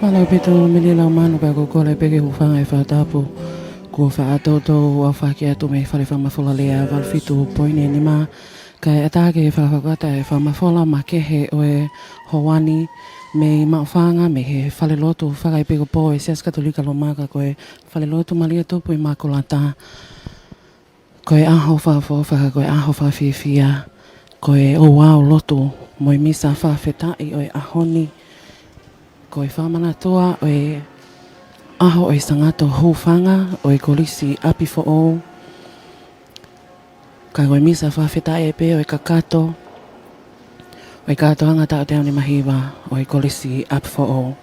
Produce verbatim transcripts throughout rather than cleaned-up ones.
Mālō ʻaupito Mele Laumanu, pea ʻoku ou kole pē ke u hūfanga he fakatapu kuo faʻa toutou aofaki atu mei he fale fakamafola lea valu fitu poini nima, kae ʻatā ke fakafokata e fakamafola makehe ʻo e houa ni mei Maʻufanga, mei he falelotu fakaepikopō ʻo e Siasi Katolika Loma, ka ko e falelotu Malia Tupu ʻImakulata. Ko e ʻaho fakaʻofoʻofa, ko e ʻaho fakafiefia, ko e ouau lotu mo e misa fakafetaʻi ʻo e ʻaho ni. Ko e fakamanatua ʻo e ʻaho ʻo e Sangato Hūfanga ʻo e Kolisi ʻApifoʻou. Ka ko e misa fakafetaʻi pē ʻo e kakato ʻo e kātoanga taʻu teau nima hiva ʻo e Kolisi ʻApifoʻou.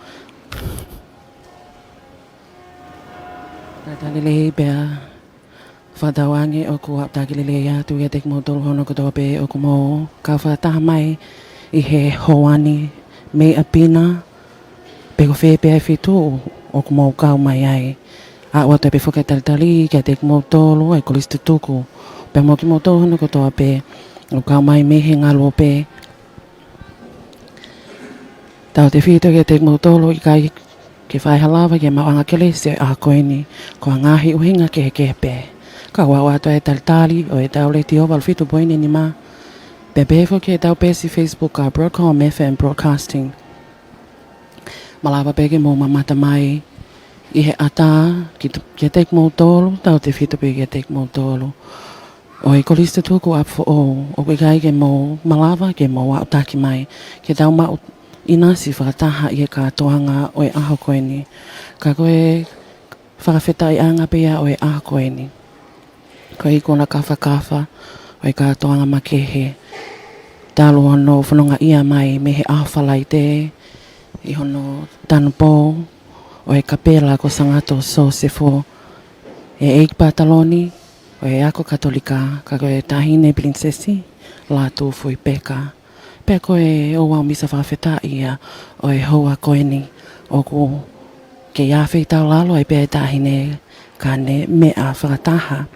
Talitali lelei pea fakatauange ʻoku ou taki lelei atu kiate kimoutolu hono kotoa pē ʻoku mou kau fakataha mai ʻi he houa ni mei ʻapi na, pe ko fē pē ʻa e feituʻu ʻoku mou kau mai ai. ʻOatu pē foki e talitali kiate kimoutolu ʻa e kolisi tutuku, pea mo kimoutolu hono kotoa pē ʻoku kau mai mei he ngaluope. Tautefito kiate kimoutolu ʻoku ʻikai ke fai ha lava ke maʻuʻanga kelesi ʻo e ʻaho ko eni, ko e ngaahi ʻuhinga kehekehe pē. Ka ʻoku ʻoatu e talitali ʻo ʻetau letiō valu fitu poini nima, pea pehē foki ʻetau peesi Facebook ʻa Broadcom F M Broadcasting. Malava pē ke mou mamata mai ʻi he ʻatā ki, kiate kimoutolu, tautefito pē kiate kimoutolu ʻo e Kolisi Tutuku ʻApifoʻou, ʻoku ʻikai ke mou malava ke mou aʻutaki mai ke tau maʻu ʻinasi fakataha ʻi he kātoanga ʻo e ʻaho ko eni. Ka ko e fakafetaʻiʻanga pē ia ʻo e ʻaho ko eni. Ko e ikuna kafakafa ʻo e kātoanga makehe, talu hono fonongaʻia mai mei he ʻaho Falaite ʻi hono tanupou ʻo e kapela ko Sangato Sosefo, ʻe ʻEiki Pataloni ʻo e Ako Katolika, ka ko e Taʻahine Pilinisesi Lātūfuipeka. Pea ko e ouau misa fakafetaʻi ia ʻo e houa ko eni, ʻoku kei ʻafeitaulalo ai pē ʻa e taʻahine ka ne meʻa fakataha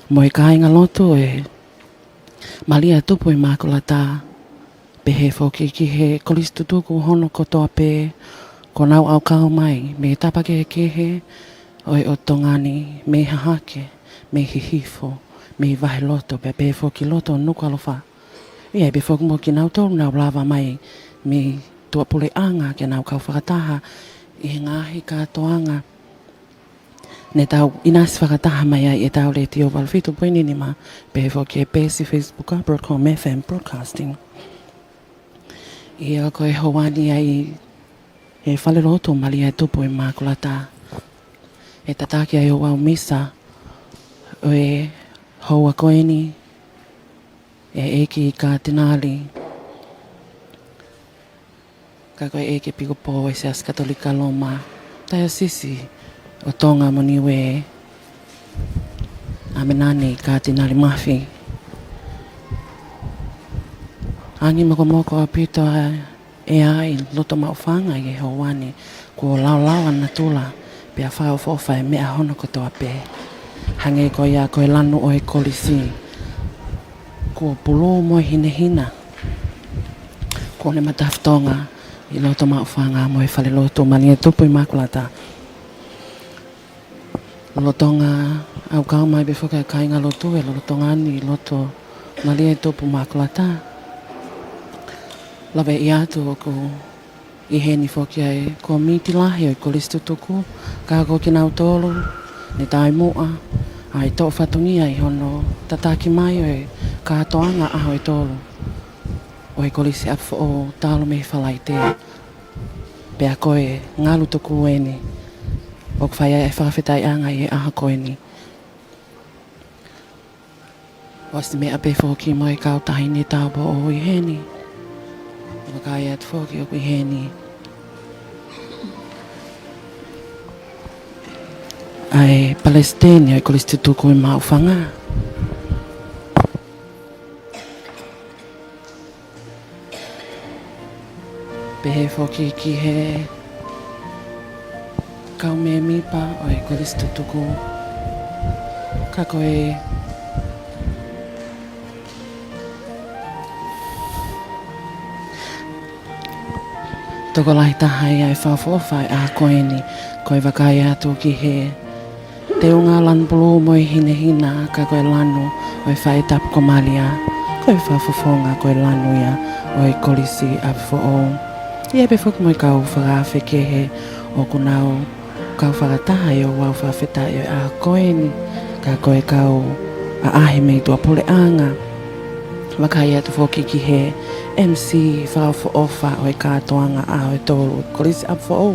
mo e kāingalotu ʻo e Malia Tupu ʻImakulata, pehē foki ki he kolisi tutuku hono kotoa pē kuo nau ʻaukau mai mei he tapa kehekehe ʻo e ʻotu Tonga ni, mei Hahake, mei Hihifo, mei Vaheloto, pea pehē foki loto Nukuʻalofa. ʻI ai pē foki mo kinautolu naʻa nau lava mai mei tuʻapuleʻanga ke nau kau fakataha ʻi he ngaahi kātoanga ne tau ʻinasi fakataha mai ai ʻetau letiō valu fitu poini nima, pehē foki e peesi Facebook ʻa Broadcom F M Broadcasting. ʻIa, ko e houa ni ʻi he falelotu Malia Tupu ʻImakulata, ʻe tataki ai e ouau misa ʻo e houa ko eni ʻe he ʻEiki Kātinali, ka ko e ʻEiki ʻEpikopō ʻo e Siasi Katolika Loma, Taiosisi ʻo Tonga mo Niue, ʻAmenani Kātinali Mafi. Angi mokomoko ʻaupito ʻa e ʻea ʻi loto Maʻufanga ʻi he houa ni, kuo laolao ʻa natula, pea fakaʻofoʻofa e meʻa hono kotoa pē. Hangē ko ia ko e lanu ʻo e kolisi, kuo pulū mo hinehina, kuo ne matafitonga ʻi loto Maʻufanga mo e falelotu Malia Tupu ʻImakulata. Lolotonga ʻaukau mai pē foki ʻa e kāingalotu ʻi loto Tonga ni ʻi loto Malia Tupu ʻImakulata. Lave atu ʻoku ʻi heni foki ʻa e kōmiti lahi ʻo e kolisi tutuku, ka ko kinautolu ne taumuʻa ʻa e toʻo fatongia ʻi hono tataki mai ʻo e kātoanga ʻaho ʻe tolu ʻo e Kolisi ʻApifoʻou talu mei Falaite. Pea ko e ngalu tuku eni ʻoku fai ai e fakafetaʻiʻanga ʻi he ʻaho ko eni. ʻOsi meʻa pē foki mo e kau taʻahine tāupoʻou ʻi heni. Vakai atu foki ʻoku ʻi heni ʻa e palesiteni ʻo e kolisi tutuku ʻi Maʻufanga. Pehē foki ki he kau mēmipa ʻo e kolisi tutuku, ka ko e Tokolahi taha ia e fakaʻofoʻofa ʻo e ʻaho ko eni, ko e vakai atu ki he teunga lanu pulū mo e hinehina, ka ko e lanu ʻo e faʻē tapu ko Malia, ko e fakafofonga ko e lanu ia ʻo e Kolisi ʻApifoʻou. ʻI ai pē foki mo e kau fakaafe kehe ʻoku nau kau fakataha ʻi he ouau fakafetaʻi ʻo e ʻaho ko eni, ka ko e kau ʻaʻahi mei tuʻapuleʻanga. Vakai atu foki ki he M C fakaʻofoʻofa ʻo e kātoanga ʻaho ʻe tolu Kolisi ʻApifoʻou,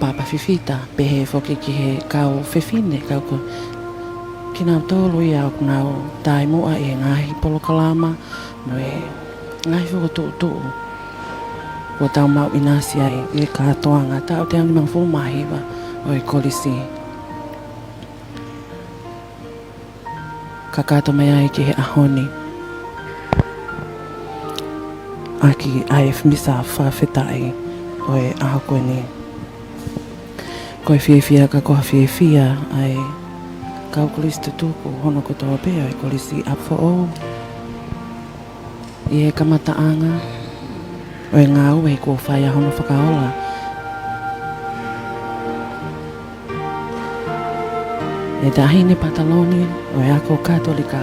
Papa Fifita, pehē foki ki he kau fefine, kau ko kinautolu ia ʻoku nau taumuʻa ʻi he ngaahi polokalama mo e ngaahi fokotuʻutuʻu kuo tau maʻu ʻinasi ai ʻi he kātoanga taʻu teau nimangofulu mā hiva ʻo e Kolisi. Kakato mai ai ki he ʻaho ni ʻaki ʻa e misa fakafetaʻi ʻo e ʻaho ko eni. Ko e fiefia ka ko ha fiefia ʻa e kau Kolisi tutuku hono kotoa pē ʻo e Kolisi ʻApifoʻou ʻi he kamataʻanga ʻo e ngāue kuo fai ʻa hono fakaola ʻe he Taʻahine Pataloni ʻo e Ako Katolika,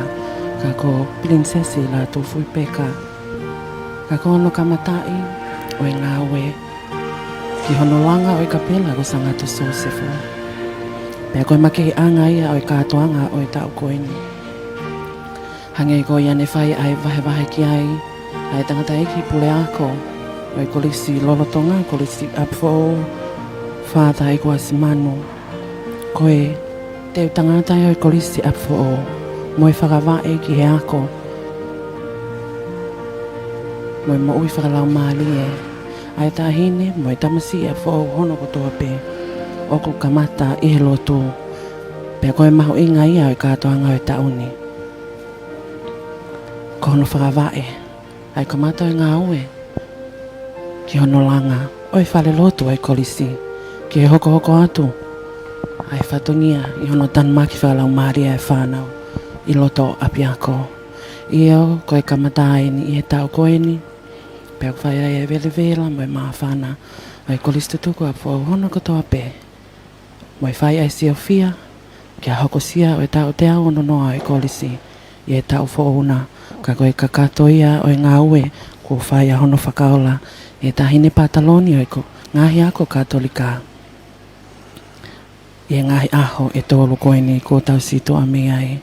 ka ko Pilinisesi Lātūfuipeka, ka ko hono kamataʻi ʻo e ngāue ki hono langa ʻo e kapela ko Sangata Siosefo. Pea ko e makeheʻanga ia ʻo e kātoanga ʻo e taʻu ko eni. Hangē ko ia ne fai ʻa e vahevahe ki ai ʻa e tangataʻeiki puleako ʻo e Kolisi lolotonga, Kolisi ʻApifoʻou, Fātā ʻIkuasi Manu. Ko e teu tangata ia ʻo e Kolisi ʻApifoʻou mo e fakavaʻe ki he ako mo e moʻui fakalaumālie ʻa e taʻahine mo e tamasiʻi ʻApifoʻou hono kotoa pē, ʻoku kamata ʻi he lotu. Pea ko e mahuʻinga ia ʻo e kātoanga ʻo e taʻu ni, ko hono fakavaʻe ʻa e kamata ʻo e ngāue ki hono langa ʻo e falelotu ʻo e Kolisi, ki he hokohoko atu ʻa e fatongia ʻi hono tanumaki fakalaumālie ʻa e fānau ʻi loto ʻapiako. ʻIo, ko e kamata eni ʻi he taʻu ko eni, pea ʻoku fai ai e velevela mo e māfana ʻa e Kolisi tutuku ʻApifoʻou hono kotoa pē, mo e fai ʻa e siofia ki he hokosia ʻo e taʻu teau ono noa ʻo e Kolisi ʻi he taʻu foʻou na, ka ko e kakato ia ʻo e ngāue kuo fai ʻa hono fakaola ʻe he Taʻahine Pataloni ʻo e ko- ngaahi ako Katolika ʻi he ngaahi ʻaho ʻe tolu ko eni kuo tau situʻa mei ai.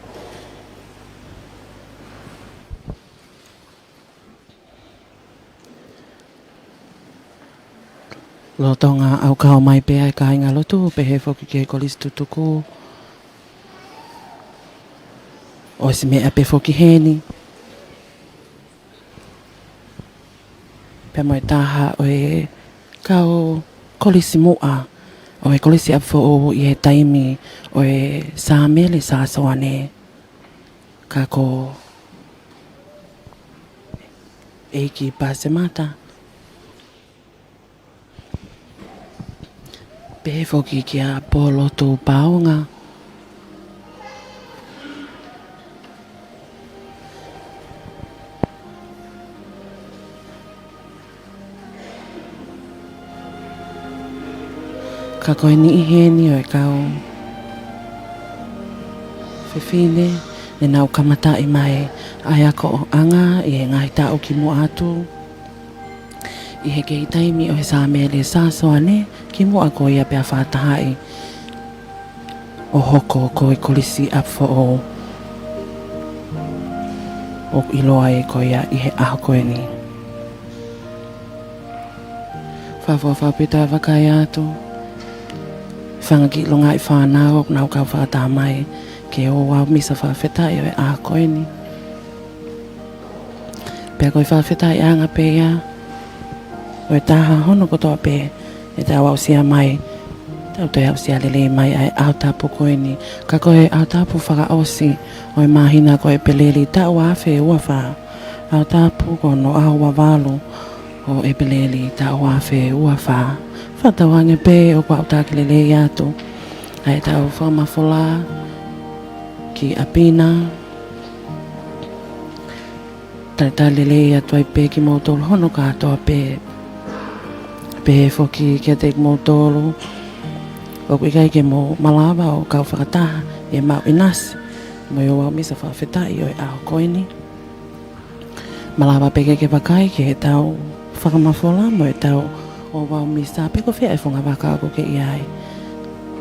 Lolotonga ʻaukau mai pē ʻa e kāingalotu, pehē foki ki he Kolisi tutuku, ʻosi meʻa pē foki heni pea mo e taha ʻo e kau kolisi muʻa ʻo e Kolisi ʻApifoʻou ʻi he taimi ʻo e Sāmele Sāsoane, ka ko ʻEiki Pasemata. Pehē foki kia Polo Tupaonga. Ka ko e niʻihi eni ʻo e kau fefine ne nau kamataʻi mai ʻa e akoʻanga ʻi he ngaahi taʻu kimuʻa atu, ʻi he kei taimi ʻo e Sāmele Sāsoane, kimuʻa ko ia pea fakatahaʻi ʻo hoko ko e Kolisi ʻApifoʻou ʻoku ʻiloa ai ko ia ʻi he ʻaho ko eni. Fakaʻofoʻofa ʻaupito e vakai atu, fanga kiʻi longaʻi fānau ʻoku nau kau fakataha mai ki he ouau misa fakafetaʻi ʻo e ʻaho ko eni. Pea ko e fakafetaʻiʻanga pē ia ʻo e taha hono kotoa pē ʻe tau aʻusia mai, tau toe aʻusia lelei mai ʻa e ʻaho tapu ko eni. Ka ko e ʻaho tapu fakaʻosi ʻo e māhina ko ʻEpeleli taʻu ua afe ua fā. ʻAho tapu ko hono ʻaho ua valu ʻo ʻEpeleli taʻu ua afe ua fā. Fakatauange pē ʻoku aʻutaki lelei atu ʻa ʻetau fakamafola ki ʻapi na. Talitali lelei atu ai pē kimoutolu hono kātoa pē. Pehē foki kiate kimoutolu ʻoku ʻikai ke mou malava ʻo kau fakataha ʻi he maʻu ʻinasi mo e ouau misa fakafetaʻi ʻo e ʻaho ko eni. Malava pē ke ke vakai ki heʻetau fakamafola mo ʻetau ouau misa pe ko fē ʻa e funga vaka ʻoku ke ʻi ai.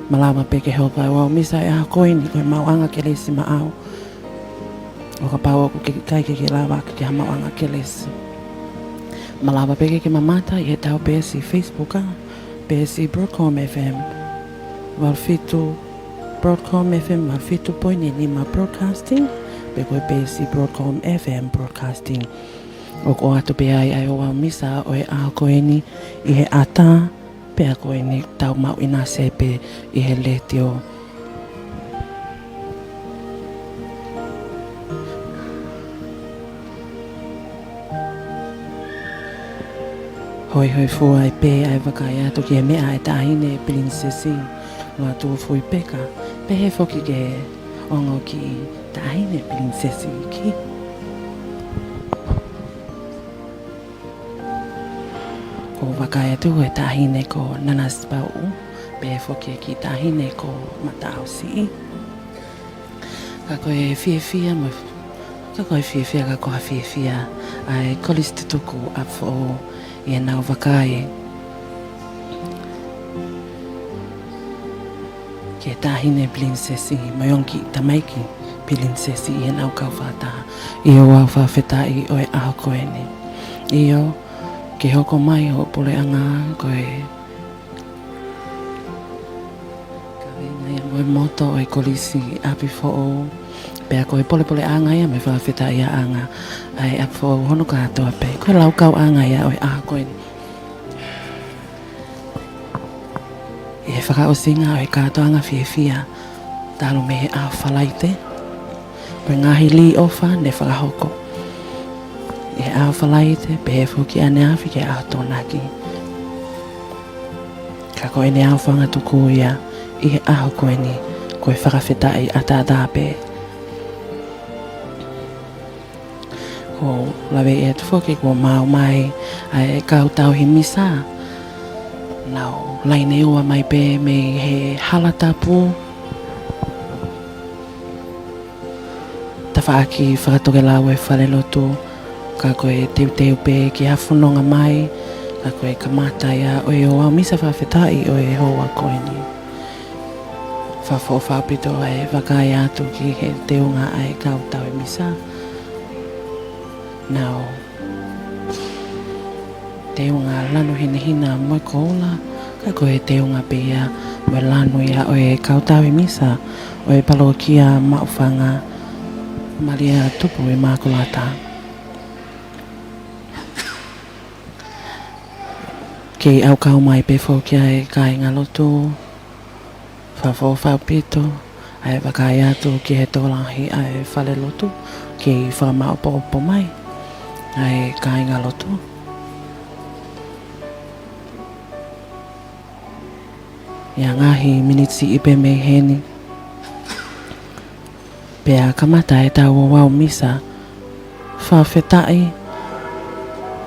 Malava pē ke hoko ʻa e ouau misa ʻo e ʻaho ko eni ko e maʻuʻanga kelesi maʻau. ʻO kapau ʻoku ke ʻikai ke ke lava ke ke ha maʻuʻanga kelesi, malava pē ke ke mamata ʻi heʻetau peesi Facebook, ʻa e peesi Broadcom F M valu fitu, Broadcom F M valu fitu poini nima Broadcasting, pe ko e peesi Broadcom F M Broadcasting. ʻOku ʻoatu pē ai ʻa e ouau misa ʻo e ʻaho ko eni ʻi he ʻata, pea ko eni tau maʻu ʻinasi pē ʻi he letiō. Hoihoifua ai pē ʻa e vakai atu ki he meʻa ʻa e Taʻahine Pilinisesi Loatufuipeka, pehē foki ki he ongo kiʻi Taʻahine Pilinisesi Iiki. ʻOku vakai atu ʻa e Taʻahine ko Nanasipauʻu, pehē foki ki he Taʻahine ko Mataʻusiʻi. Ka ko e fiefia mo, ka ko e fiefia, ka ko ha fiefia ʻa e Kolisi Tutuku ʻApifoʻou ʻi heʻenau vakai ki he Taʻahine Pilinisesi mo e ongo kiʻi tamaiki Pilinisesi ʻi heʻenau kau fakataha ʻi he ouau fakafetaʻi ʻo e ʻaho ko eni. ʻIo, ke hoko mai hoʻo puleʻanga ko e kaveinga ia mo e moto ʻo e Kolisi ʻApifoʻou, pea ko e polepoleʻanga ia mo e fakafetaʻiaʻanga ʻa e ʻApifoʻou hono kātoa pē. Ko e laukauʻanga ia ʻo e ʻaho ko eni ʻi he fakaʻosinga ʻo e kātoanga fiefia talu mei he ʻaho Falaite, ko e ngaahi lī ʻofa ne fakahoko ʻi he ʻaho Falaite, pehē foki ʻaneafi ki he ʻaho Tokonaki. Ka ko ʻene aofangatuku ia ʻi he ʻaho ko eni ko e fakafetaʻi ʻataʻatā pē. ʻOku ou laveʻi atu foki kuo maʻu mai ʻa e kau tauhi misa. Nau laine ua mai pē mei he hala tapu, tafaʻaki fakatokelau e falelotu, ka ko e teuteu pē ki ha fononga mai, ka ko e kamata ia ʻo e ouau misa fakafetaʻi ʻo e houa ko eni. Fakafoʻou faʻa pito ʻa e vakai atu ki he teunga ʻa e kau tauhi misa. Nau teunga lanu hinehina mo e koula, ka ko e teunga pē ia mo e lanu ia ʻo e kau tauhi misa ʻo e palokia Maʻufanga Malia Tupu ʻImakulata. Kei ʻaukau mai pē foki ʻa e kāingalotu. Fakafoʻou faʻa pito ʻa e vakai atu ki he tokolahi ʻa e falelotu, kei fakamāʻopoʻopo mai ʻa e kāingalotu. ʻI ha ngaahi miniti siʻi pē mei heni, pea kamata ʻetau ouau misa fakafetaʻi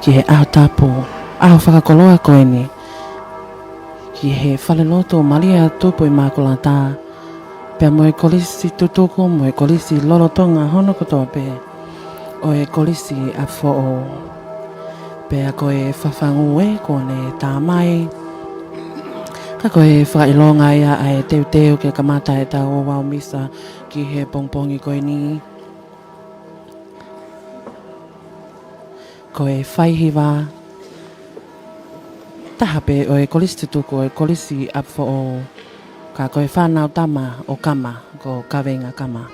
ki he ʻaho tapu, ʻaho fakakoloa ko eni, ki he falelotu Malia Tupu ʻImakulata, pea mo e Kolisi Tutuku mo e Kolisi lolotonga hono kotoa pē ʻo e Kolisi ʻApifoʻou. Pea ko e fafangu ē kuo ne tā mai, ka ko e fakaʻilonga ia ʻa e teuteu ke kamata ʻetau ouau misa ki he pongipongi ko eni. Ko e faihiva taha pē ʻo e Kolisi Tutuku ʻo e Kolisi ʻApifoʻou, ka ko e fānau tama ʻo Kama, ko Kaveinga Kama.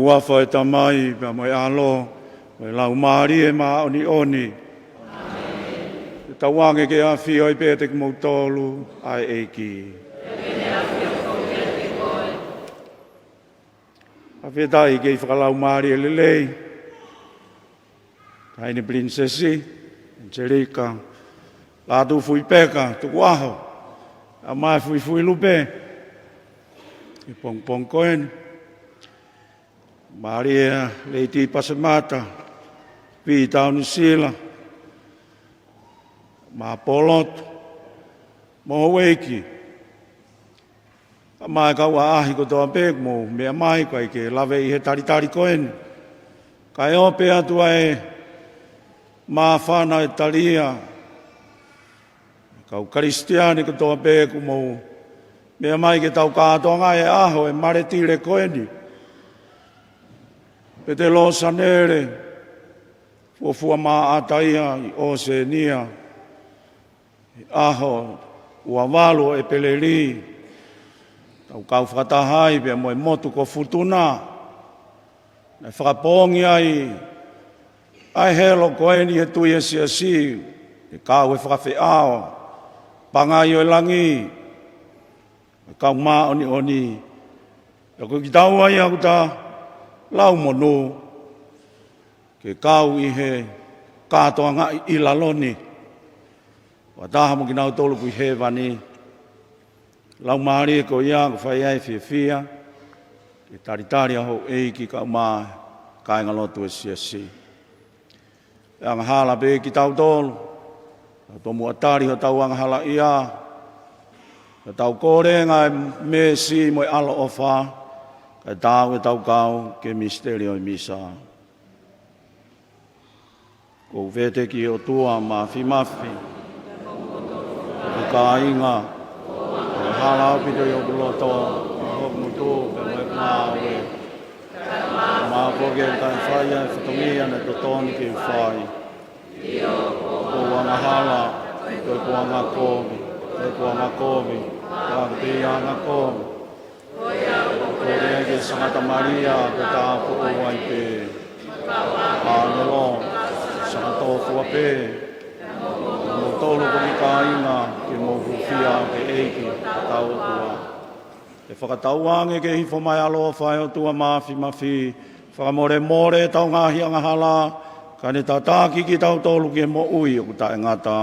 Huafa ʻo e Tamai, pea mo e ʻAlo, mo e Laumālie Māʻoniʻoni. Ke tauange ke ʻafio ai pē ʻiate kimoutolu ʻa e ʻEiki. Fakafetaʻi ki he fakalaumālie lelei. Taʻahine Pilinisesi, Angelika Lātūfuipeka Tukuʻaho, ʻa mai Fuifuilupe, ʻi he pongipongi ko eni. Mālie Lady Pasemata, Pita Unisila, Mapoloto, mo houʻeiki, ʻa mai kau ʻaʻahi kotoa pē kuo mou meʻa mai, ʻikai ke lave ʻi he talitali ko eni. Kae ope atu ʻa e māfana ʻo e talia, kau Kalisitiane kotoa pē kuo mou meʻa mai ke tau kātoanga he ʻaho ʻo e Maletile ko eni. Pete Losanele, fuofua Maʻata ia ʻi ʻOsēnia, he ʻaho ua valu ʻo ʻEpeleli, tau kau fakataha ai pea mo e motu ko Futuna. Naʻe fakapoongi ai ʻa e helo ko eni he tui ʻa e Siasi, ʻe kau he fakafeʻao, pangai ʻo e langi, ʻe kau māʻoniʻoni. ʻA ia ko kitaua ia ʻoku ta lau monū ke kau ʻi he kātoangaʻi ʻi lalo ni, fakataha mo kinautolu ʻoku ʻi hēvani. Laumālie ko ia ʻoku fai ai e fiefia, ke talitali ʻa houʻeiki kae ʻumaʻā e kāingalotu ʻo e Siasi. ʻE angahala pē kitautolu, tau tomuʻa tali hotau angahalaʻia, ka tau kole ange e mēsi mo e ʻaloʻofa, kae taau ʻetau kau ki he misiteli ʻo e Misa. ʻOku ou vete ki he ʻOtua Māfimafi, ʻi he kāinga, ʻoku hala ʻaupito ʻi hoku loto, ʻi hoku ngutu, pea mo ʻeku ngāue. Mahalo ko e taʻe fai ʻa e fatongia naʻe totonu ke u fai. ʻOku ou angahala, ko ʻeku angakovi, ko ʻeku angakovi, ka ko e angakovi. Ko ia ʻoku ou kole ki he Sangata Malia ko e tāpuaki pē. ʻĀngelo, sanga tōfua pē, mo kimoutolu ko ʻeni kāinga, ke mou hūfia ki he ʻEiki ʻa hotau ʻOtua. ʻE fakatauange ke hifo mai e ʻaloʻofa ʻa e ʻOtua Māfimafi, fakamolemole ʻetau ngaahi angahala, kae ne tataki kitautolu ki he moʻui ʻoku taʻengata.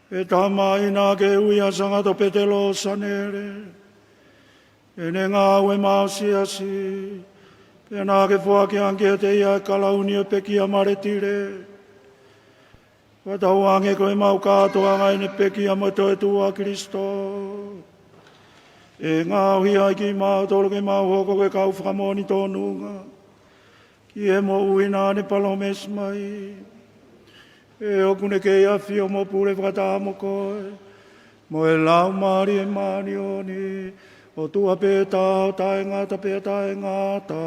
ʻE Tamai, naʻa ke ui ʻa Sangato Petelo ʻo Sanele ʻi heʻene ngāue maʻa ho siasi, pea naʻa ke foaki ange kiate ia ʻa e kalauni ʻo e pekia Maletile. Fakatauange ko ʻemau kātoanga ʻi heʻene pekia mo e toetuʻu ʻa Kilisito, ʻe ngaohi ai kimautolu ke mau hoko ko e kau fakamoʻoni tōnunga ki he moʻui naʻa ne palōmesi mai. He ʻoku ne kei ʻafio mo pule fakataha mo koe, mo e Laumālie Māʻoniʻoni, ʻOtua pē taha ʻo taʻengata pea taʻengata.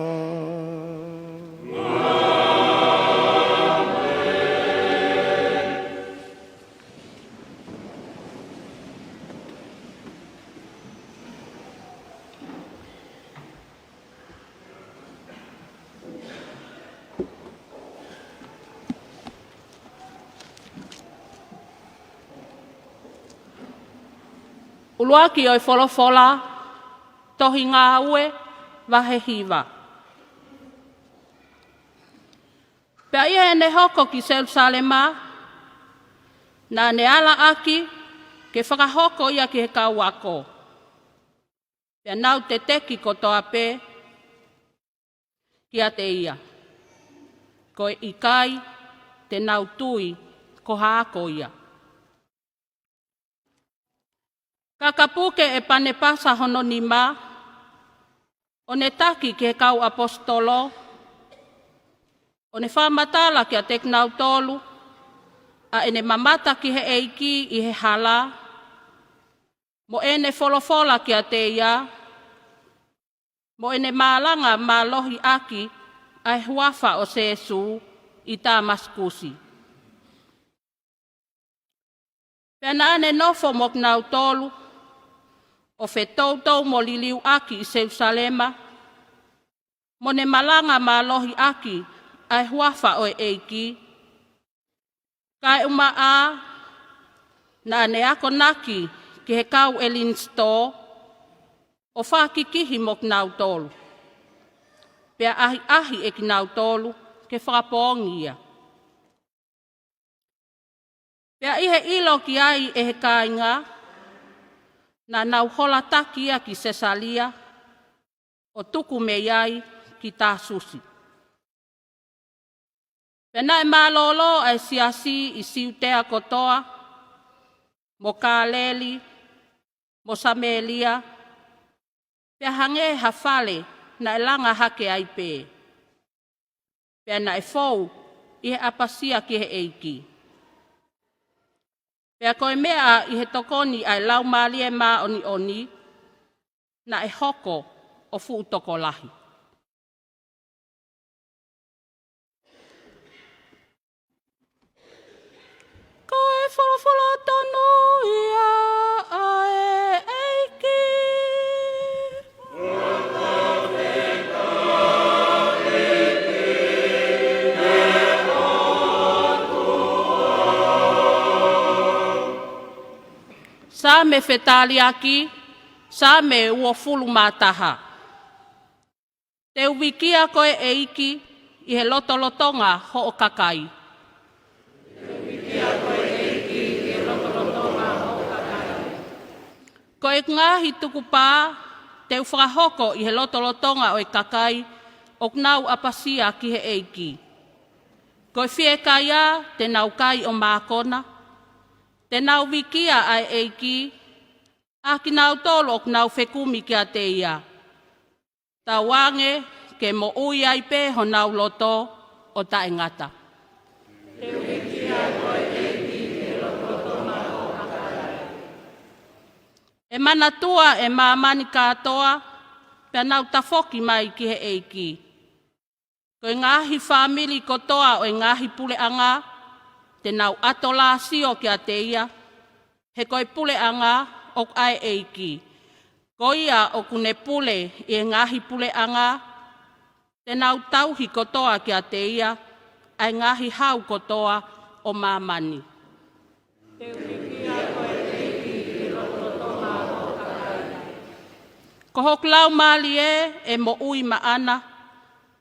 ʻUluaki ʻo e folofola, tohi Ngāue, vahe hiva. Pea ʻi heʻene hoko ki Selusalema, naʻa ne ala ʻaki ke fakahoko ia ki he kau ako. Pea nau teteki kotoa pē kiate ia, ko e ʻikai te nau tui ko ha ako ia. Ka ka puke ʻe Panepasa hono nima, ʻo ne taki ki he kau ʻaposetolo, ʻo ne fakamatala kiate kinautolu ʻa ʻene mamata ki he ʻEiki ʻi he hala, mo ʻene folofola kiate ia, mo ʻene malanga mālohi ʻaki ʻa e huafa ʻo Sēsū ʻi Tāmasikusi. Pea naʻa ne nofo mo kinautolu, ʻo fetoutou mo liliu ʻaki ʻi Selusalema, mo ne malanga mālohi ʻaki ʻa e huafa ʻo e ʻEiki. Kaeʻumaʻā naʻa ne akonaki ki he kau ʻElinisitō, ʻo fakakikihi mo kinautolu, pea ʻahiʻahi ʻe kinautolu ke fakapoongi ia. Pea ʻi he ʻilo ki ai ʻe he kāinga, naʻa nau holataki ia ki Sesalia, ʻo tuku mei ai ki Tāsusi. Pea naʻe mālōlō ʻa e siasi ʻi Siutea kotoa, mo Kāleli, mo Samēlia, pea hangē ha fale naʻe langa hake ai pē. Pea naʻe fou ʻi he ʻapasia ki he ʻEiki. Pea ko e meʻa ʻi he tokoni ʻa e Laumālie Māʻoniʻoni, naʻe hoko ʻo fuʻu tokolahi. Ko e folofola tonu ia ʻa e ʻEiki. Saame fetaliaki, Saame uofulu mā taha. Te u vikia koe ʻEiki ʻi he lotolotonga hoʻo kakai. Ko e ngaahi tukupā te u fakahoko ʻi he lotolotonga ʻo e kakai ʻoku nau ʻapasia ki he ʻEiki. Ko e fiekaia te nau kai ʻo mākona, te nau vikia ʻa e ʻEiki, ʻa kinautolu ʻoku nau fekumi kiate ia. Tauange ke moʻui ai pē honau loto ʻo taʻengata. ʻE manatua ʻe māmani kātoa, pea nau tafoki mai ki he ʻEiki. Ko e ngaahi fāmili kotoa ʻo e ngaahi puleʻanga, te nau ʻato lāsio kiate ia, he ko e puleʻanga ʻoku ʻa e ʻEiki. Ko ia ʻoku ne pule ʻi he ngaahi puleʻanga, te nau tauhi kotoa kiate ia ʻa e ngaahi hau kotoa ʻo māmani. Ko hoku laumālie ʻe moʻui maʻana,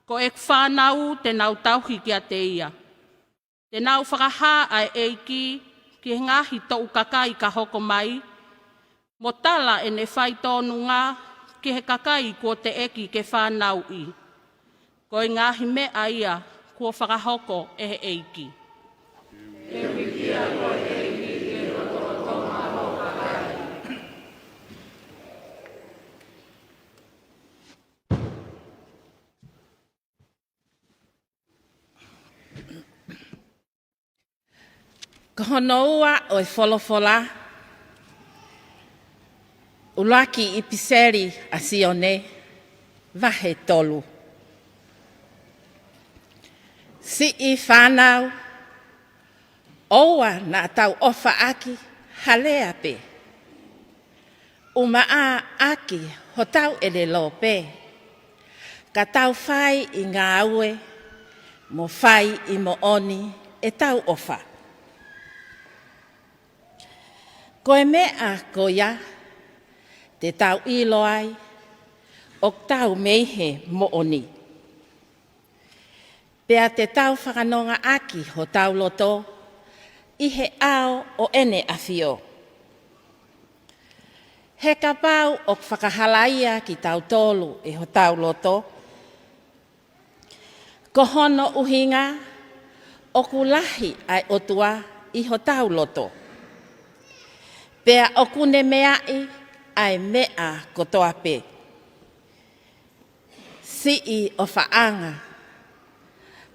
ko ʻeku fānau te nau tauhi kiate ia. Te nau fakahā ʻa e ʻEiki ki he ngaahi toʻu kakai ka hoko mai, mo tala ʻene faitōnunga ki he kakai kuo teʻeki ke fanauʻi. Ko e ngaahi meʻa ia kuo fakahoko ʻe he ʻEiki. Ko hono ua ʻo e folofola, ʻuluaki ʻipiseli ʻa Sione, vahe tolu. Siʻi fānau, ʻoua naʻa tau ʻofa ʻaki ha lea pē, ʻumaʻā ʻaki hotau ʻelelo pē, ka tau fai ʻi ngāue mo fai ʻi moʻoni ʻetau ʻofa. Ko e meʻa ko ia te tau ʻilo ai ʻoku tau mei he moʻoni, pea te tau fakanongaʻaki hotau loto ʻi he ʻao ʻo ʻEne ʻAfio. He kapau ʻoku fakahalaia kitautolu ʻe hotau loto, ko hono ʻuhinga ʻoku lahi ʻa e ʻOtua ʻi hotau loto, pea ʻoku ne meaʻi ʻa e meʻa kotoa pē. Siʻi ʻofaʻanga,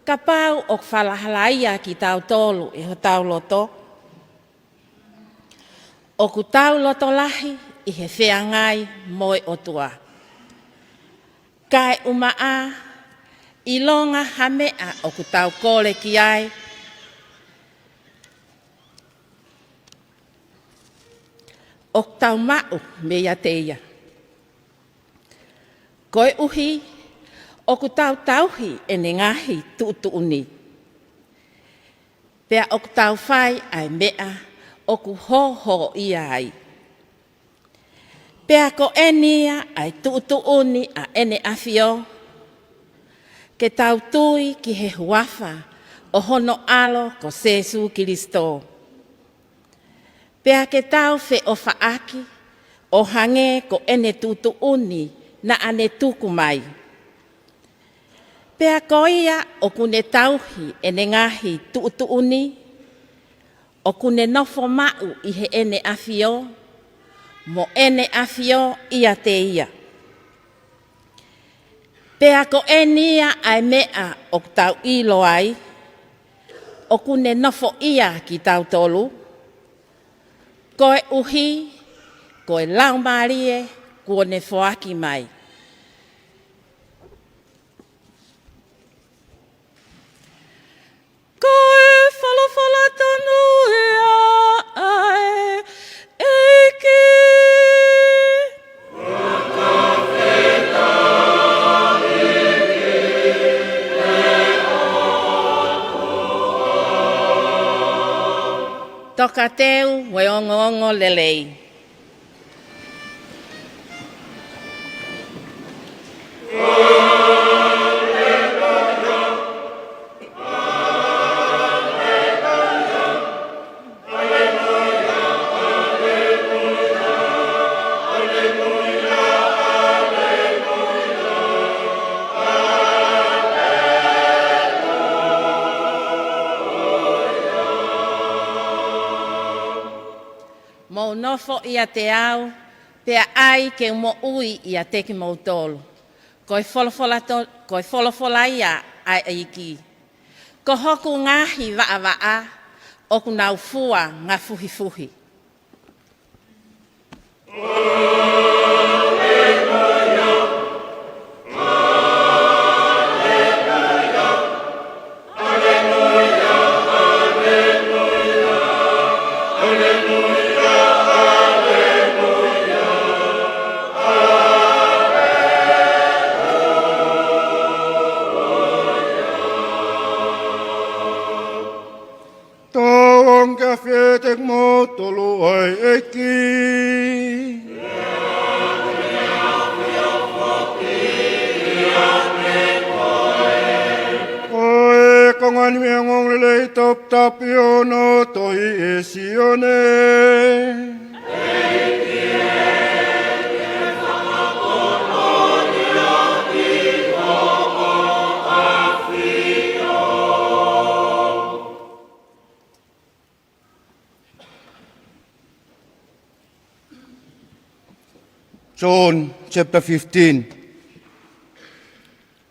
kapau ʻoku fakahalaia kitautolu ʻe hotau loto, ʻoku tau loto lahi ʻi he feangai mo e ʻOtua, kae ʻumaʻā ʻilonga ha meʻa ʻoku tau kole ki ai, ʻoku tau maʻu meiate ia. Koeʻuhi ʻoku tau tauhi ʻene ngaahi tuʻutuʻuni, pea ʻoku tau fai ʻa e meʻa ʻoku hōhōʻia ai. Pea ko eni ia ʻa e tuʻutuʻuni ʻa ʻEne ʻAfio, ke tau tui ki he huafa ʻo hono ʻAlo ko Sēsū Kilisitō, pea ke tau feʻofaʻaki ʻo hangē ko ʻene tuʻutuʻuni naʻa ne tuku mai. Pea ko ia ʻoku ne tauhi ʻene ngaahi tuʻutuʻuni, ʻoku ne nofo maʻu ʻi heʻene ʻAfio, mo ʻEne ʻAfio ʻiate ia. Pea ko eni ia ʻa e meʻa ʻoku tau ʻilo ai, ʻoku ne nofoʻia kitautolu, koeʻuhi ko e Laumālie kuo ne foaki mai. Ko e folofola tonu ia ʻa e ʻEiki. Tokateu mo e ongoongolelei. Mou nofo ʻiate au, pea ʻai ke u moʻui ʻiate kimoutolu. Ko e folofola to-, ko e folofola ia ʻa e ʻEiki. Ko hoku ngaahi vaʻavaʻa ʻoku nau fua ngafuhifuhi. Tau ʻoange ʻa e ʻafio kiate kimoutolu ʻa e ʻEiki. Ko e Ongo ni mei he ongoongolelei toputapu ʻi hono tohi ʻe Sione. John chapter fifteen.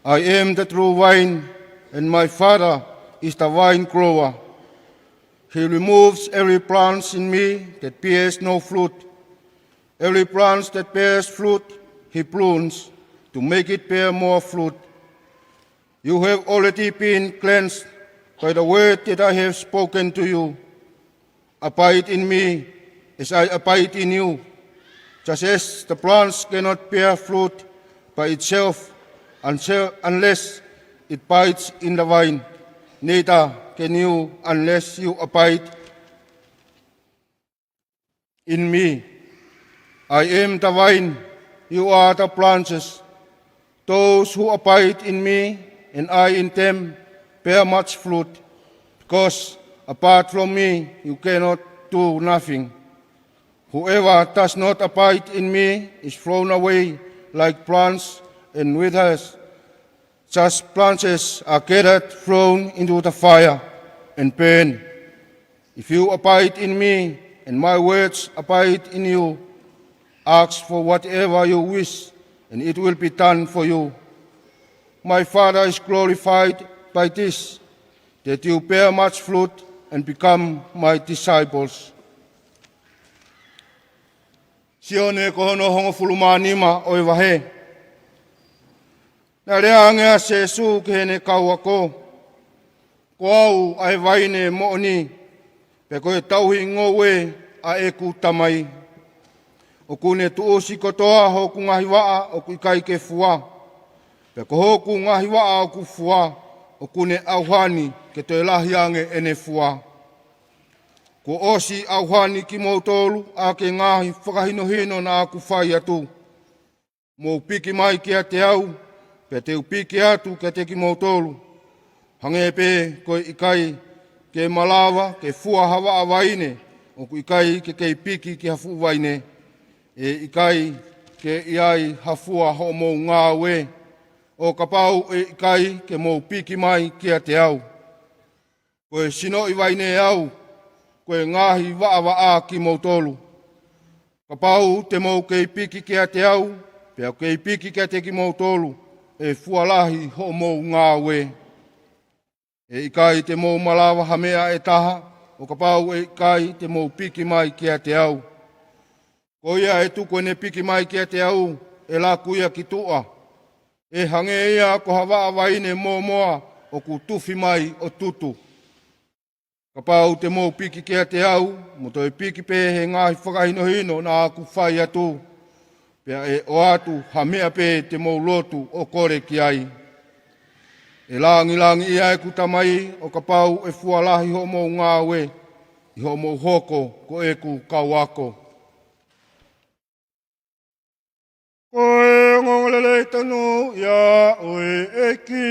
I am the true vine, and my Father is the vine grower. He removes every branch in me that bears no fruit. Every branch that bears fruit, he prunes to make it bear more fruit. You have already been cleansed by the word that I have spoken to you. Abide in me, as I abide in you. Just as the branch cannot bear fruit by itself until, unless it abides in the vine, neither can you unless you abide in me. I am the vine, you are the branches. Those who abide in me and I in them bear much fruit, because apart from me you cannot do nothing. Whoever does not abide in me is thrown away like branch and withers. Such branches are gathered, thrown into the fire, and burned. If you abide in me, and my words abide in you, ask for whatever you wish, and it will be done for you. My Father is glorified by this, that you bear much fruit and become my disciples. Sione ko hono hongofulu mā nima ʻo e vahe. Naʻe lea ange ʻa Sīsū ki heʻene kau ako, Ko au ʻa e vaine moʻoni, pea ko e tauhi ngoue ʻa ʻeku Tamai. ʻOku ne tuʻusi kotoa hoku ngaahi vaʻa ʻoku ʻikai ke fua. Pea ko hoku ngaahi vaʻa ʻoku fua, ʻoku ne ʻauha ni ke toe lahi ange ʻene fua. Kuo ʻosi ʻauha ni kimoutolu ʻaki e ngaahi fakahinohino naʻa ku fai atu. Mou piki mai kiate au, pea te u piki atu kiate kimoutolu. Hangē pē ko e ʻikai ke malava ke fua ha vaʻa vaine ʻoku ʻikai ke kei piki ki ha fuʻu vaine, ʻe ʻikai ke ʻi ai ha fua hoʻomou ngāue, ʻo kapau ʻe ʻikai ke mou piki mai kiate au. Ko e sinoʻi vaine au, ko e ngaahi vaʻavaʻa kimoutolu. Kapau te mou kei piki kiate au, pea u kei piki kiate kimoutolu, ʻe fua lahi hoʻomou ngāue. ʻE ʻikai te mou malava ha meʻa ʻe taha, ʻo kapau ʻe ʻikai te mou piki mai kiate au. Ko ia ʻe tuku ʻene piki mai kiate au, ʻe laku ia ki tuʻa. ʻE hangē ia ko ha vaʻa vaine mōmoa ʻoku tufi mai ʻo tutu. Kapau te mou piki kiate au, mo toe piki pē he ngaahi fakahinohino naʻa ku fai atu, pea ʻe ʻoatu ha meʻa pē te mou lotu ʻo kole ki ai. ʻE langilangiʻia ʻeku Tamai ʻo kapau ʻe fua lahi hoʻomou ngāue, ʻi hoʻomou hoko ko ʻeku kau ako. Ko e ongoongolelei tonu ia ʻo e ʻEiki.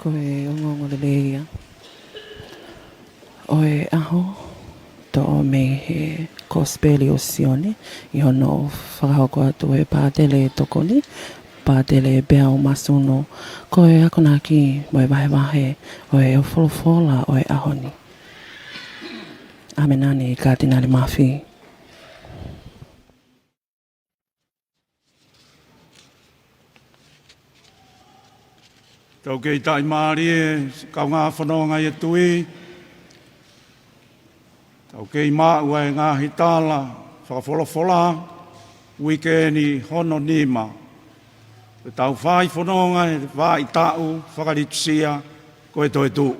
Ko e ongoongolelei ia ʻo e ʻaho, toʻo mei he Kosipeli ʻo Sione, ʻi hono fakahoko atu ʻe he pātele tokoni, Pātele Peau Masuno, ko e akonaki mo e vahevahe ʻo e folofola ʻo e ʻaho ni. ʻAmenani, Katinali Mafi. Tau kei taʻimālie, kaungā fononga ʻi he tui. Tau kei maʻu ʻa e ngaahi tala fakafolofola uike ni hono nima. Ko ʻetau fai fononga he vaʻa taʻu fakalitusia ko e Toetuʻu.